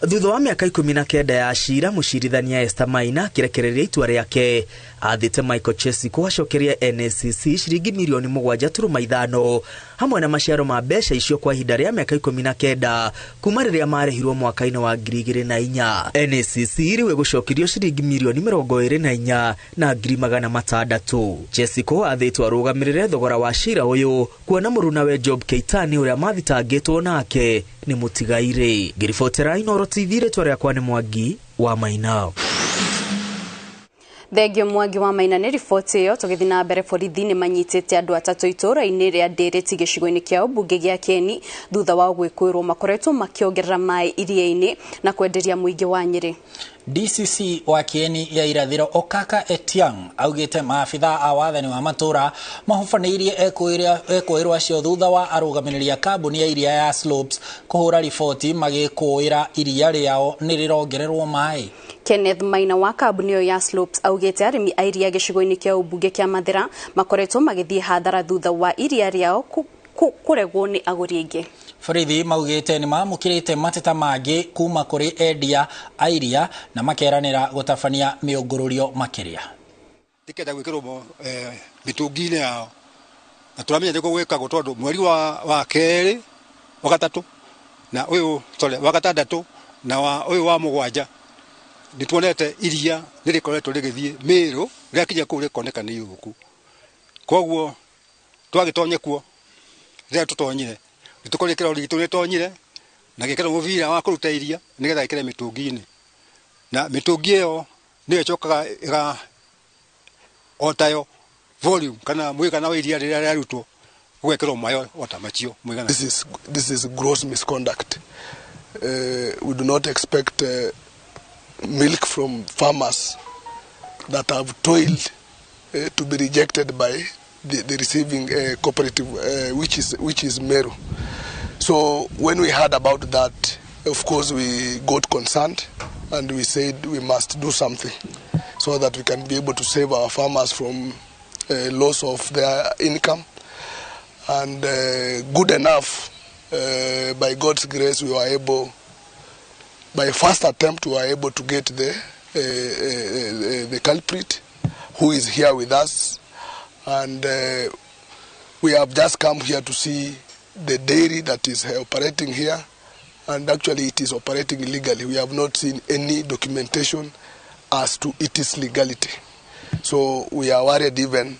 Thutha wa mĩaka 19 ya cira, mũcirithania Esther Maina akĩrekereria itua rĩake athĩte Michael Chesiko acokerie NACC ciringi mirioni 7.5 hamwe na maciaro ma mbeca icio kwa ihinda rĩa mĩaka 19 kuma rĩrĩa marĩhirwo mwaka-inĩ wa 2004. NACC rĩu ĩgũcokerio ciringi mirioni 24,600,000. Chesiko athĩtwo arũgamĩrĩre thogora wa cira ũyũ kuona mũrunawe Job Keitani ũrĩa mathitangĩtwo nake nĩ mũtigairĩ. Ngĩribotera Inooro TV, rĩtwa rĩakwa nĩ Mwangi wa Maina. Thengio Mwangi wa Maina nĩ riboti ĩyo. Tũgĩthiĩ na mbere, borithi nĩ manyitĩte andũ atatũ itũũra-inĩ rĩa Ndĩrĩti gĩcigo-inĩ kĩa ũmbunge gĩa Kieni thutha wa gwĩkũĩrwo makoretwo makĩongerera maĩ iria-inĩ na kwenderia mũingĩ wa Nyĩrĩ. DCC wa Kieni ya irathĩro Okaka Etiang augĩte maabitha a wathani wa matũra mahubanĩirie ekũĩrwo acio thutha wa arũgamĩrĩri a kambuni ya iria ya Slopes kũhũra riboti magĩkũĩra iria rĩao nĩ rĩrongererwo maĩ. Kenneth Maina wa kambuni ĩyo ya Slopes augĩte arĩmi a iria gĩcigo-inĩ kĩa ũmbunge kĩa Mathĩra makoretwo magĩthiĩ hathara thutha wa iria rĩao kũregwo nĩ agũri aingĩ. Borithi maugĩte nĩ mamũkĩrĩte mateta mangĩ kuma kũrĩ endia a iria na makeranĩra gũtabania mĩũngũrũrio makĩria. Tikenda gwĩkĩrwo mĩtũngi-inĩ yao na tũramenya nĩguo gwĩkagwo tondũ mweri wa kerĩ wa gatatũ na ũyũ sorry wa gatandatũ na wa ũyũ wa mũgwanja nĩtuonete iria nĩrĩkoretwo rĩgĩthiĩ Mĩrũ rĩakinya kũu rĩkoneka nĩ iyũku. Koguo twagĩtonye kuo rĩrĩa tũtonyire nĩtũkorire kĩrori gitũ nĩtonyire na gĩkĩra mũbira wa kũruta iria nĩgetha gĩkĩre mĩtũngi-inĩ na mĩtũngi ĩyo nĩyo ĩcokaga ĩga otayo volume kana mũigana wa iria rĩrĩa rĩarutwo ũgekĩrwo maĩ ota macio mũigana. This is gross misconduct. We do not expect milk from farmers that have toiled to be rejected by the receiving cooperative, which is Meru. So when we heard about that, of course we got concerned and we said we must do something so that we can be able to save our farmers from loss of their income. And good enough, by God's grace, we were able, by first attempt, we were able to get the culprit who is here with us. And we have just come here to see the dairy that is operating here, and actually it is operating illegally. We have not seen any documentation as to its legality. So we are worried even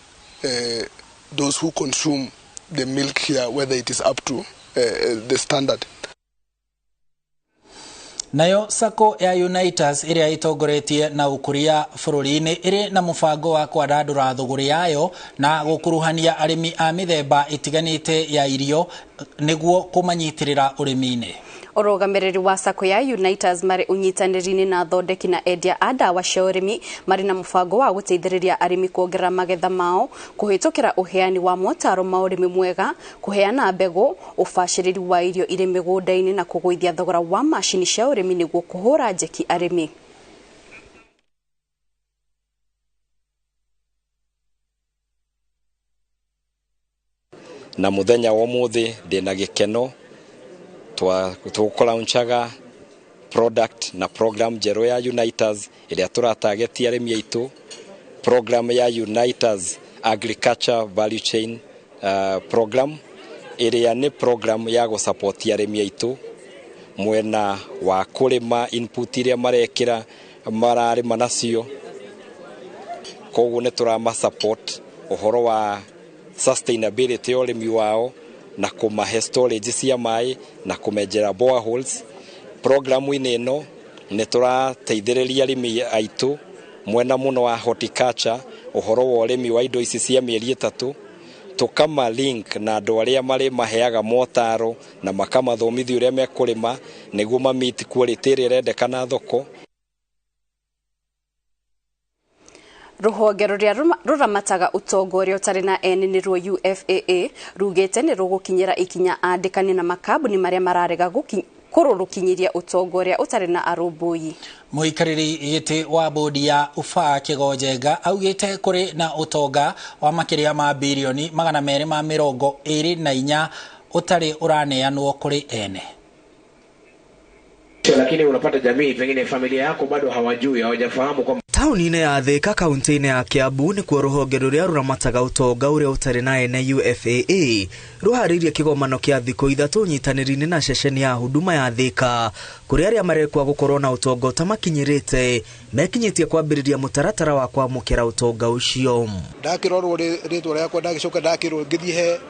those who consume the milk here, whether it is up to the standard. Nayo Sacco ya Unitas ĩrĩa ĩtongoretie na ũkũria bũrũri-inĩ ĩrĩ na mũbango wa kwandandũra thũgũrĩ yayo na gũkuruhania arĩmi a mĩthemba ĩtiganĩte ya irio nĩguo kũmanyitĩrĩra ũrĩmi-inĩ. Ũrũgamĩrĩri wa Sacco ya Unitas marĩ ũnyitanĩri-inĩ na athondeki na endia a ndawa cia ũrĩmi marĩ na mũbango wa gũteithĩrĩria arĩmi kuongerera magetha mao kũhĩtũkĩra ũheani wa motaro ma ũrĩmi mwega, kũheana mbegũ, ũbacĩrĩri wa irio irĩ mĩgũnda-inĩ na kũgũithia thogora wa macini cia ũrĩmi nĩguo kũhũra njeki arĩmi. Na muthenya wa umuthi ndina gikeno tũkũlaunchaga product na program njerũ ya Unitas ĩrĩa tũratagetia arĩmi aitũ, program ya Unitas Agriculture Value Chain program ĩrĩa nĩ program ya gũsupport arĩmi aitũ mwena wa kũrĩma input iria marekĩra mararĩma nacio. Koguo nĩ tũrama support ũhoro wa sustainability ya ũrĩmi wao na kũmahe storage cia maĩ na kũmenjera boreholes. Programu-inĩ ĩno nĩ tũrateithĩrĩria arĩmi aitũ mwena mũno wa horticulture, ũhoro wa ũrĩmi wa indo ici cia mĩeri 3, tũkama link na andũ arĩa marĩ maheaga motaro na makamathomithia ũrĩa mekũrĩma nĩguo ma meet quality ĩrĩa ĩrendekana thoko. Rũhonge rũrĩa rũramataga ũtonga ũrĩa ũtarĩ na ene nĩruo UFAA rugĩte nĩ rũgũkinyĩra ikinya andĩkani na makambuni marĩa mararega kũrũrũkinyĩria ũtonga ũrĩa ũtarĩ na arũmbũiyi. Mũikarĩri gĩtĩ wa bodi ya Ufa Kĩgonjenga augĩte kũrĩ na ũtonga wa makĩria ma birioni 224 ũtarĩ ũraneanwo kũrĩ ene. Lakini unapata jamii pengine familia yako bado hawajui, hawajafahamu kwamba tauni-inĩ ya Thika kaunti-inĩ ya Kiambu nĩkuo rũhonge rũrĩa rũramataga ũtonga ũrĩa ũtarĩ na ene UFAA rũharĩirie kĩgomano kĩa thikũ 3 ũnyitanĩri-inĩ na ceceni ya huduma ya Thika kũrĩa arĩa marekwa gũkorwo na ũtonga ũtamakinyĩrĩte mekinyĩtie kwambĩrĩria mũtaratara wa kwamũkĩra ũtonga ũcio. Ndakĩrorwo rĩtwa rĩakwa ndagĩcoka ndakĩrwo ngĩthiĩ he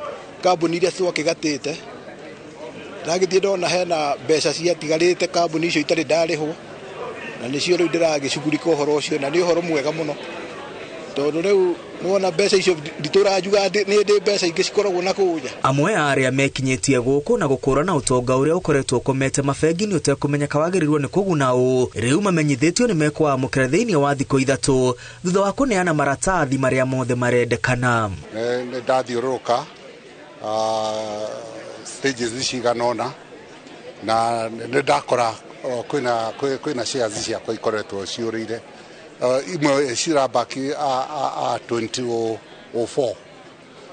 kambuni iria twakĩgatĩte, ndagĩthiĩ ndona hena mbeca ciatigarĩte kambuni icio itarĩ ndarĩhwo, na nĩcio rĩu ndĩragĩcugurika ũhoro ũcio, na nĩ ũhoro mwega mũno tondũ rĩu nĩwona mbeca icio nditũranjuga nĩ ndĩ mbeca ingĩ cikoragwo na kũu nja. Amwe a arĩa mekinyĩtie gũkũ na gũkũrana ũtonga ũrĩa ũkoretwo ũkomete mabengi-inĩ ũtekũmenyeka wagĩrĩirwo nĩ kũguna ũ rĩu mamenyithĩtio nĩ mekwamũkĩra thĩinĩ wa thikũ 3 thutha wa kũneana maratathi marĩa mothe marendekana. Nĩ ndathiũrũrũka stages cigana ũna na nĩ ndakora kwĩna shares ciakwa ikoretwo ciũrĩire, imwe cirabaki a 2004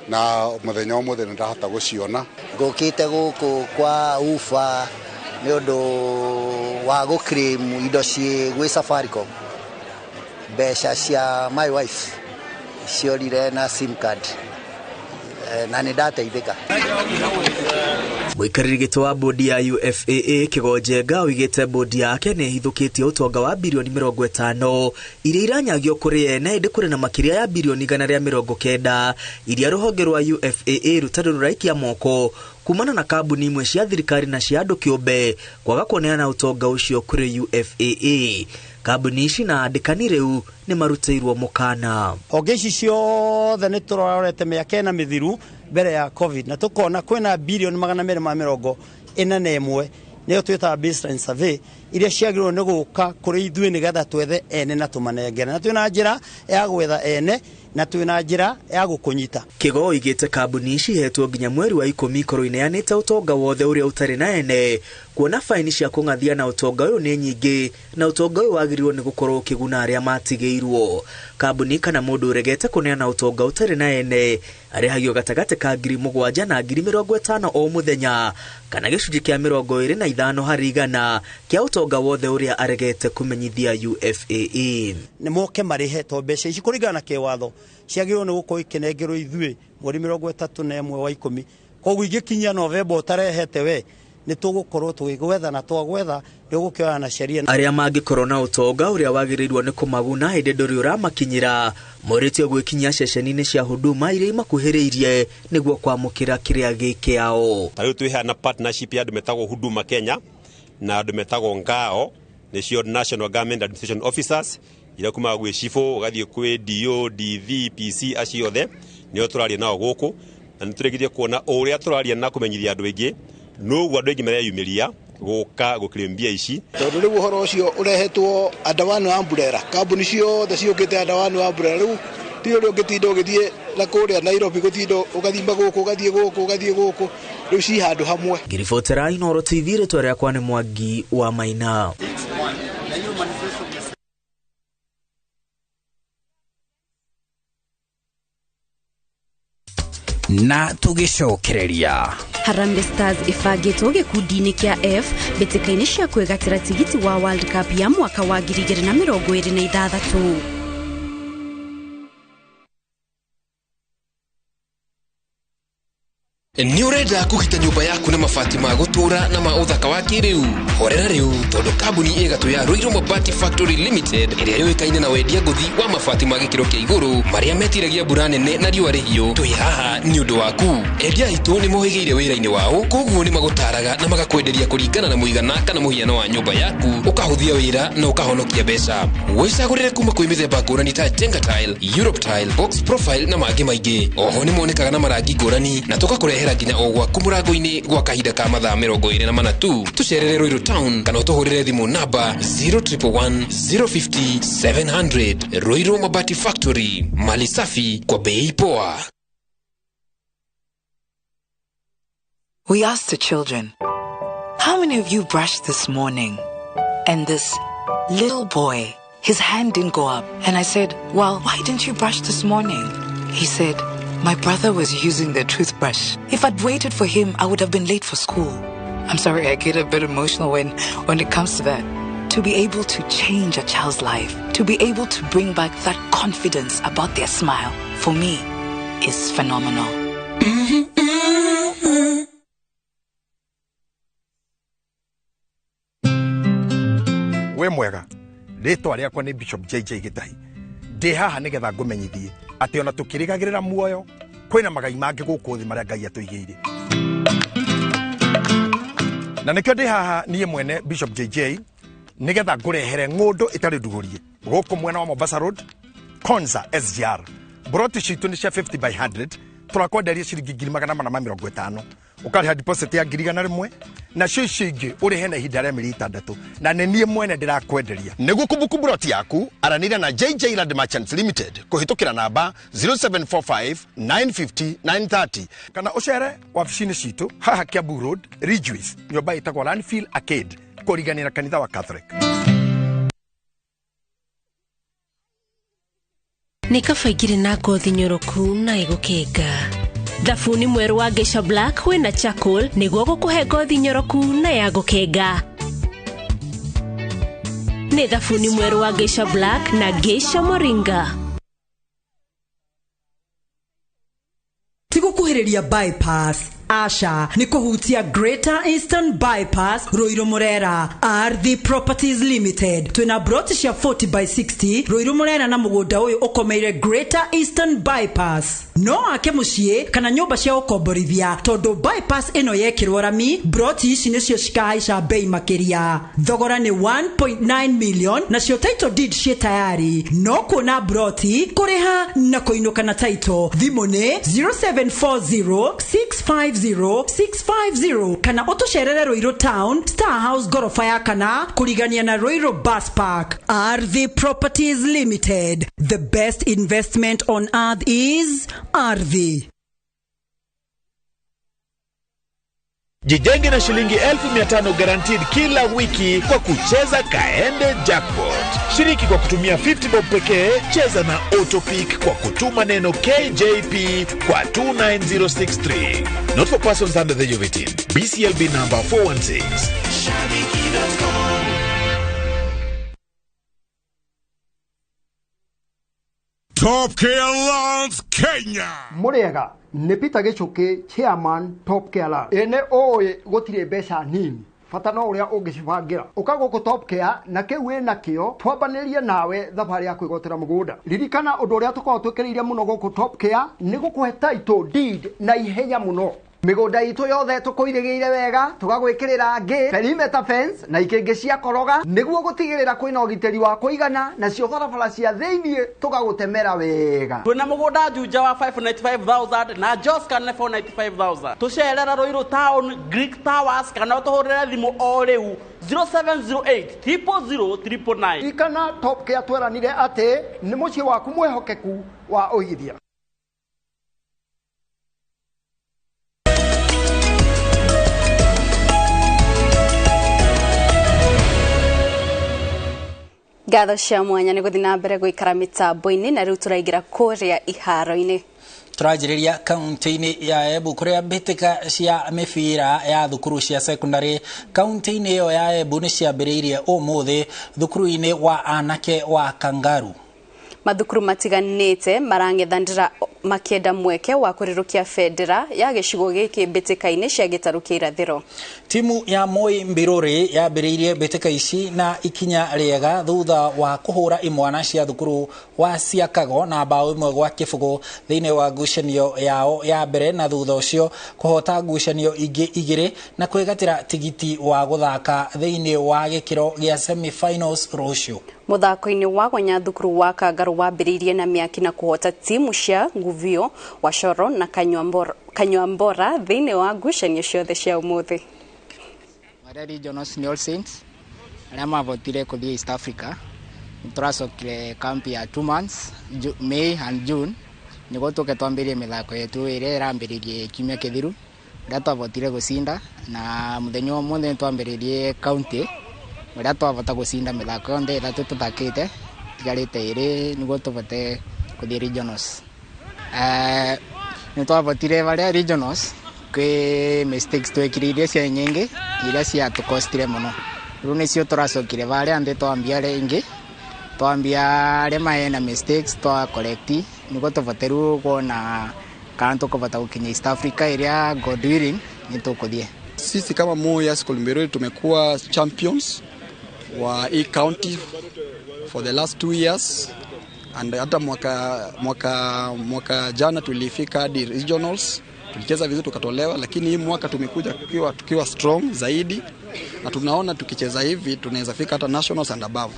na mũthenya ũmũthĩ nĩ ndahota gũciona. Ngũkĩte gũkũ kwa Ufa nĩ ũndũ wa gũclaim indo ciĩ gwĩ Safaricom, mbeca cia my wife ciorire na sim card na nĩ ndateithĩka. Mũikarĩri gĩtĩ wa bodi ya UFAA Kĩgonjenga oigĩte bodi yake nĩ ĩhithũkĩtie ũtonga wa birioni 50 iria iranyagio kũrĩ ene, ĩndĩ kũrĩ na makĩria ya birioni 190 iria rũhonge rwa UFAA rũtarĩ rũraikia moko kumana na kambuni imwe cia thirikari na cia andũ kĩũmbe kwaga kũneana ũtonga ũcio kũrĩ UFAA. Kambuni ici na andĩkani rĩu nĩ marutĩirwo mũkana. Honge ici ciothe nĩ tũrorete mĩaka ĩna mĩthiru mbere ya COVID na tũkona kwĩna birioni 241 nĩyo twĩtaga baseline survey iria ciagĩrĩirwo nĩ gũka kũrĩ ithuĩ nĩgetha twethe ene na tũmanengere, na twĩna njĩra ya gwetha ene na twĩna njĩra ya gũkũnyita. Kĩgo oigĩte kambuni ici ihetwo nginya mweri wa 10 ikorwo ineanĩte ũtonga wothe ũrĩa ũtarĩ na ene, kuona faini cia kũng'athia na ũtonga ũyũ nĩ nyingĩ na ũtonga ũyũ wagĩrĩirwo nĩ gũkorwo ũkĩguna arĩa matigĩirwo. Kambuni kana mũndũ ũregete kũneana ũtonga ũtarĩ na ene arĩhagio gatagatĩ ka 7,000 na 50,000 o mũthenya kana gĩcunjĩ kĩa 25 harĩ igana kĩa ũtonga wothe ũrĩa aregete kũmenyithia UFAA. Nĩ moke marĩhe to mbeca ici kũringana na kĩwatho ciagĩrĩirwo nĩ gũkorwo ikĩnengerwo ithuĩ mweri 31 wa 10, koguo ingĩkinyia Novemba ũtarehete we nĩ tũgũkorwo tũgĩgwetha na twagwetha nĩ ũgũkĩoya na sheria. Arĩa mangĩkorwo na ũtonga ũrĩa wagĩrĩirwo nĩ kũmaguna hĩndĩ ndũrĩ ũramakinyĩra morĩtio gwĩkinyia ceceni-inĩ cia huduma iria imakuhĩrĩirie nĩguo kwamũkĩra kĩrĩa gĩ kĩao. Ta rĩu twĩhana partnership ya andũ metagwo Huduma Kenya Na andũ metagwo ngao nĩcio National Government Administration Officers iria kumaga gwĩ cibũ ũgathiĩ kwĩ DO, DV, PC acio othe nĩo tũraria nao gũkũ na nĩtũrĩkĩtie kuona ũrĩa tũraria na kũmenyithia andũ aingĩ noguo andũ aingĩ mareyumĩria gũka gũclaim mbia ici. Tondũ rĩu ũhoro ũcio ũrehetwo under one umbrella, kambuni ciothe ciũkĩte under one umbrella, rĩu ti ũrĩa ũngĩtinda ũgĩthiĩ na kũrĩa Nairobi gũtinda ũgathima gũkũ ũgathiĩ gũkũ ũgathiĩ gũkũ, rĩu ci handũ hamwe. Ngĩribotera Inooro TV, rĩtwa rĩakwa nĩ Mwangi wa Maina. Na tũgĩcokereria Harambee Stars ĩbangĩtwo gĩkundi-inĩ kĩa F mbĩtĩka-inĩ cia kwĩgatĩra tigiti wa World Cup ya mwaka wa 2026. Nĩ ũrenda kũgita nyũmba yaku na mabati ma gũtũũra na ma ũthaka wa kĩrĩu? Horera rĩu tondũ kambuni ĩgatũ ya Ruiru Mabati Factory Limited ĩrĩa yũĩkaine na wendia ngũthi wa mabati ma gĩkĩro kĩa igũrũ marĩa metiragia mbura nene na riũa rĩhiũ, twĩ haha nĩ ũndũ waku. Endia aitũ nĩ mohĩgĩire wĩra-inĩ wao, koguo nĩ magũtaraga na magakwenderia kũringana na mũigana kana mũhiano wa nyũmba yaku, ũkahũthia wĩra na ũkahonokia mbeca. Wĩcagũrĩre kuma kwĩ mĩthemba ngũrani ta Jenga Tile, Europe Tile, Box Profile na mangĩ maingĩ. Oho nĩ monekaga na marangi ngũrani na tũgakũrehera nginya o gwaku mũrango-inĩ gwa kahinda ka mathaa 24 tu. Tũcerere Ruiru Town kana ũtũhũrĩre thimũ namba 0111 050 700. Ruiru Mabati Factory, mali safi kwa bei poa. We asked the children, how many of you brushed this morning? And this little boy, his hand didn't go up. And I said, well, why didn't you brush this morning? He said, my brother was using the toothbrush. If I'd waited for him, I would have been late for school. I'm sorry, I get a bit emotional when it comes to that. To be able to change a child's life, to be able to bring back that confidence about their smile, for me, is phenomenal. We mwega, rĩtwa rĩakwa nĩ Bishop JJ Gĩtahi. Ndĩ haha nĩgetha ngũmenyithie atĩ ona tũkĩrĩgagĩrĩra muoyo kwĩna magai mangĩ gũkũ thĩ marĩa Ngai atũigĩire. Na nĩkĩo ndĩ haha niĩ mwene Bishop JJ nĩgetha ngũrehere ng'ũndũ ĩtarĩ ndugũrie gũkũ mwena wa Mombasa Road, Konza SGR. Broti citũ nĩ cia 50 by 100, tũrakwenderia ciringi 450,000. Ũkarĩha deposit ya 100,000 nacio icio ingĩ ũrĩhe na ihinda rĩa mĩeri 6, na nĩ niĩ mwene ndĩrakwenderia. Nĩguo kũbuku broti yaku, aranĩria na JJ Land Merchants Limited kũhĩtũkĩra namba 0745 950 930 kana ũcere wabici-inĩ citũ haha Kiambu Road, Ridgeways, nyũmba ĩtagwo Landfill Arcade, kũrigania na kanitha wa Catholic. Nĩ kaba ingĩrĩ na ngothi nyoroku na ĩgũkenga. Thabuni mwerũ wa Geisha Black wĩna charcoal nĩguo gũkũhe ngothi nyoroku na ya gũkenga. Nĩ thabuni mwerũ wa Geisha Black na Geisha Moringa. Ti gũkuhĩrĩria bypass, Asha nĩ kũhutia Greater Eastern Bypass, Ruiru Murera. RD Properties Limited twĩna broti cia 40 by 60 Ruiru Murera na mũgũnda ũyũ ũkomeire Greater Eastern Bypass. No ake mũciĩ kana nyũmba cia ũkomborithia tondũ bypass ĩno yekĩrwo rami, broti ici nĩcio cikahaica bei makĩria. Thogora nĩ 1.9 million nacio title deed ciĩ tayari. No kuona broti, kũrĩha na kũinũka na title. Thimũ nĩ 0740 650 650 kana ũtũcerere Ruiru Town, Star House gorofa ya kana kũrigania na Ruiru Bus Park. RV Properties Limited, the best investment on earth is RV. Jijenge na shilingi 1500 guaranteed kila wiki kwa kucheza Kaende Jackpot. Shiriki kwa kutumia 50 bob pekee, cheza na Autopick kwa kutuma neno KJP kwa 29063. Not for persons under the age of 18. BCLB number 416. Shabiki.com. Top Care Loans Kenya. Muriega nĩ Peter Gĩchũkĩ, chairman Top Care Loans. Ĩ nĩ ũĩ gũtirĩ mbeca nini, bata no ũrĩa ũngĩcibangĩra. Ũka gũkũ Top Care na kĩu wĩ nakĩo twambanĩrie nawe thabarĩ ya kwĩgwatĩra mũgũnda. Ririkana ũndũ ũrĩa tũkoragwo twĩkĩrĩire mũno gũkũ Top Care nĩ gũkũhe title deed na ihenya mũno. Mĩgũnda itũ yothe tũkũirĩgĩire wega, tũgagwĩkĩrĩra ngĩ, perimeter fence na ikĩngĩ cia koroga nĩguo gũtigĩrĩra kwĩna ũgitĩri wa kũigana, nacio barabara cia thĩiniĩ tũgagũtemera wega. Twĩna mũgũnda Juja wa 595,000 na Joscan nĩ 495,000. Tũcerera Ruiru Town, Greek Towers kana ũtũhũrĩre thimũ o rĩu 0708 000 999. Ririkana Top Care tweranire atĩ nĩ mũciĩ waku mwĩhokeku wa ũigithia. Ngatho cia mwanya nĩ gũthiĩ na mbere gũikara mĩtambo-inĩ na rĩu tũraingĩra kũrĩa iharo-inĩ. Tũranjĩrĩria kaunti-inĩ ya Embu kũrĩa mbĩtĩka cia mĩbira ya thukuru cia secondary kaunti-inĩ ĩyo ya Embu nĩ ciambĩrĩirie ũmũthĩ thukuru-inĩ wa anake wa Kangaru. Mathukuru matiganĩte marang'ethanĩra makĩenda mweke wa kũrĩrũkia bendera ya gĩcigo gĩkĩ mbĩtĩka-inĩ cia gĩtarũ kĩa irathĩro. Timu ya Moi Mbirũrĩ yambĩrĩirie mbĩtĩka ici na ikinya rĩega thutha wa kũhũra imwana cia thukuru wa Ciakago na bao 1-0 thĩinĩ wa ngucanio yao ya mbere, na thutha ũcio kũhota ngucanio ingĩ 2 na kwĩgatĩra tigiti wa gũthaka thĩinĩ wa gĩkĩro gĩa semi-finals rũciũ. Mũthako-inĩ wa gonya thukuru wa Kangaru wambĩrĩirie na mĩaki na kũhota timu cia Nguvio, Wachoro na Kanyuambora thĩinĩ wa ngucanio ciothe cia ũmũthĩ. Arĩa Regional All Saints arĩa mavotire kũthiĩ East Africa nĩtũracokire kambi ya 2 months, May and June, nĩguo tũke twambĩrĩrie mĩthako yetu ĩrĩa ĩrambĩrĩirie kiumia kĩthiru ũrĩa twavotire gũcinda, na mũthenya ũmũthĩ nĩtwambĩrĩirie county ũrĩa twavota gũcinda mĩthako yonthe ĩtatũ tũthakĩte tigarĩte ĩrĩ nĩguo tũvote kũthiĩ regionals. Nĩtwavotire varĩa regionals kwĩ mistakes twekire iria cia nyingĩ iria ciatũkostire mũno, rĩu nĩcio tũracokire varĩa nthĩ twambia rĩngĩ twambia arĩa mena mistakes twa correct nĩguo tũvote rĩu kuona kana tũkũvota gũkinya East Africa ĩrĩa God willing nĩtũkũthiĩ. Sisi kama Moi High School Mbiruri tumekuwa champions wa hii county for the last 2 years, and hata mwaka jana tulifika hadi regionals, tulicheza vizuri tukatolewa, lakini hii mwaka tumekuja tukiwa strong zaidi na tunaona tukicheza hivi tunaweza fika hata nationals and above.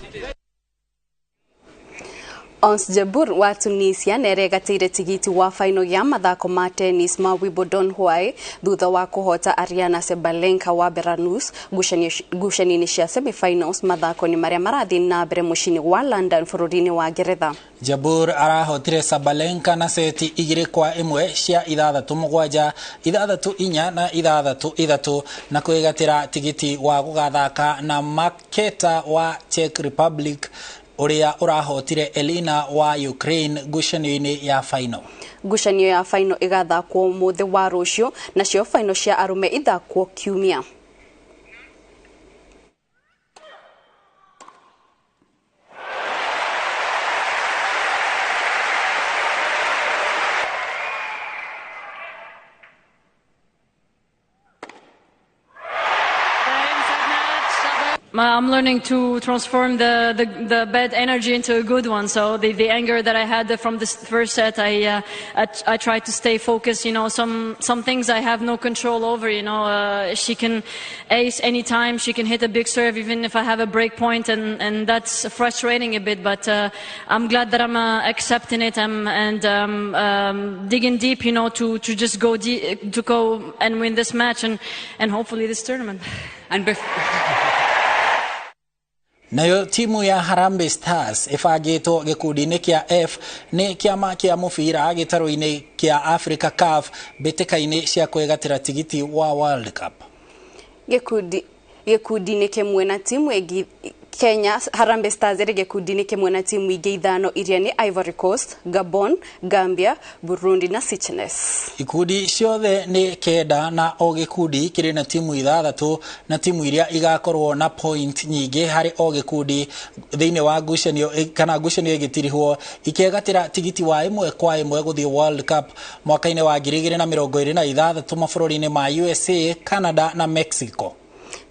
Ons Jabeur wa Tunisia nĩeregatĩire tigiti wa final ya mathako ma tennis ma Wimbledon Hawaii thutha wa kũhota Ariana Sabalenka wa Belarus ngucanio-inĩ cia semi-finals mathako-inĩ marĩa marathiĩ na mbere mũciĩ-inĩ wa London bũrũri-inĩ wa Ngeretha. Jabeur arahotire Sabalenka na seti 2-1 cia 6-7, 6-4 na 6-3 na kwĩgatĩra tigiti wa gũgathaka na Marketa wa Czech Republic ũrĩa ũrahotire Elina wa Ukraine ngucanio-inĩ ya final. Ngucanio ya final ĩgathakwo ũmũthĩ wa rũciũ nacio final cia arũme ithakwo kiumia. I'm learning to transform the bad energy into a good one. So the anger that I had from this first set, I tried to stay focused. You know, some things I have no control over. You know, she can ace anytime. She can hit a big serve even if I have a break point, and that's frustrating a bit. But I'm glad that I'm accepting it and digging deep. You know, to just go deep, to go and win this match and hopefully this tournament. And nayo timu ya Harambee Stars ĩbangĩtwo gĩkundi-inĩ kĩa F nĩ kĩama kĩa mũbira gĩtarũ-inĩ kĩa Africa CAF mbĩtĩka-inĩ cia kwĩgatĩra tigiti wa World Cup. Gĩkundi-inĩ kĩmwe na timu ĩngĩ Kenya, Harambee Stars ĩrĩ gĩkundi-inĩ kĩmwe na timu ingĩ ithano iria nĩ Ivory Coast, Gabon, Gambia, Burundi na Seychelles. Ikundi ciothe nĩ 9 na o gĩkundi kĩrĩ na timu 6 na timu iria igakorwo na point nyingĩ harĩ o gĩkundi thĩinĩ wa ngucanio kana ngucanio ĩgĩtirihwo ikegatĩra tigiti wa 1-1 gũthiĩ World Cup mwaka-inĩ wa 2026 mabũrũri-inĩ ma USA, Canada na Mexico.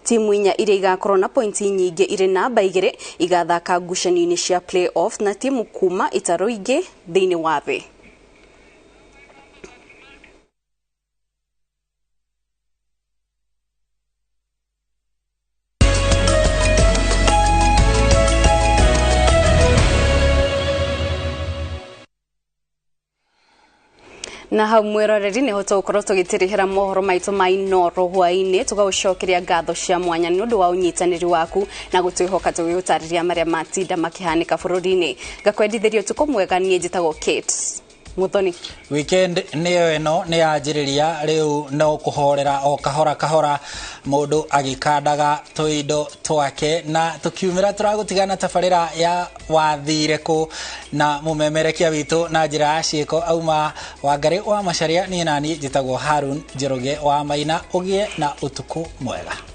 Timu inya iria igakorwo na pointi nyingĩ irĩ namba 2 igathaka ngucanio-inĩ cia play-off na timu kuma itarũ ingĩ thĩinĩ wa thĩ. Na hau mwiroreri niho tũgũkorwo tũgĩtirihĩra mohoro maitũ ma Inoro hwaĩ-inĩ, tũgagũcokeria ngatho cia mwanya nĩ ũndũ wa ũnyitanĩri waku na gũtwĩhoka tũgĩgũtarĩria marĩa matinda makĩhanĩka bũrũri-inĩ. Ngakwendithĩria ũtukũ mwega, niĩ njĩtagwo Kate Muthoni. Weekend nĩyo ĩno nĩ yanjĩrĩria rĩu, no kũhorera o kahora kahora mũndũ agĩkandaga tũindo twake, na tũkiumĩra tũragũtigana tabarĩra ya wathire kũ na mũmemerekia witũ na njĩra ya ciĩko auma Wangarĩ wa Macharia. Niĩ nani njĩtagwo Harun Njoroge wa Maina. Ũgĩe na ũtukũ mwega.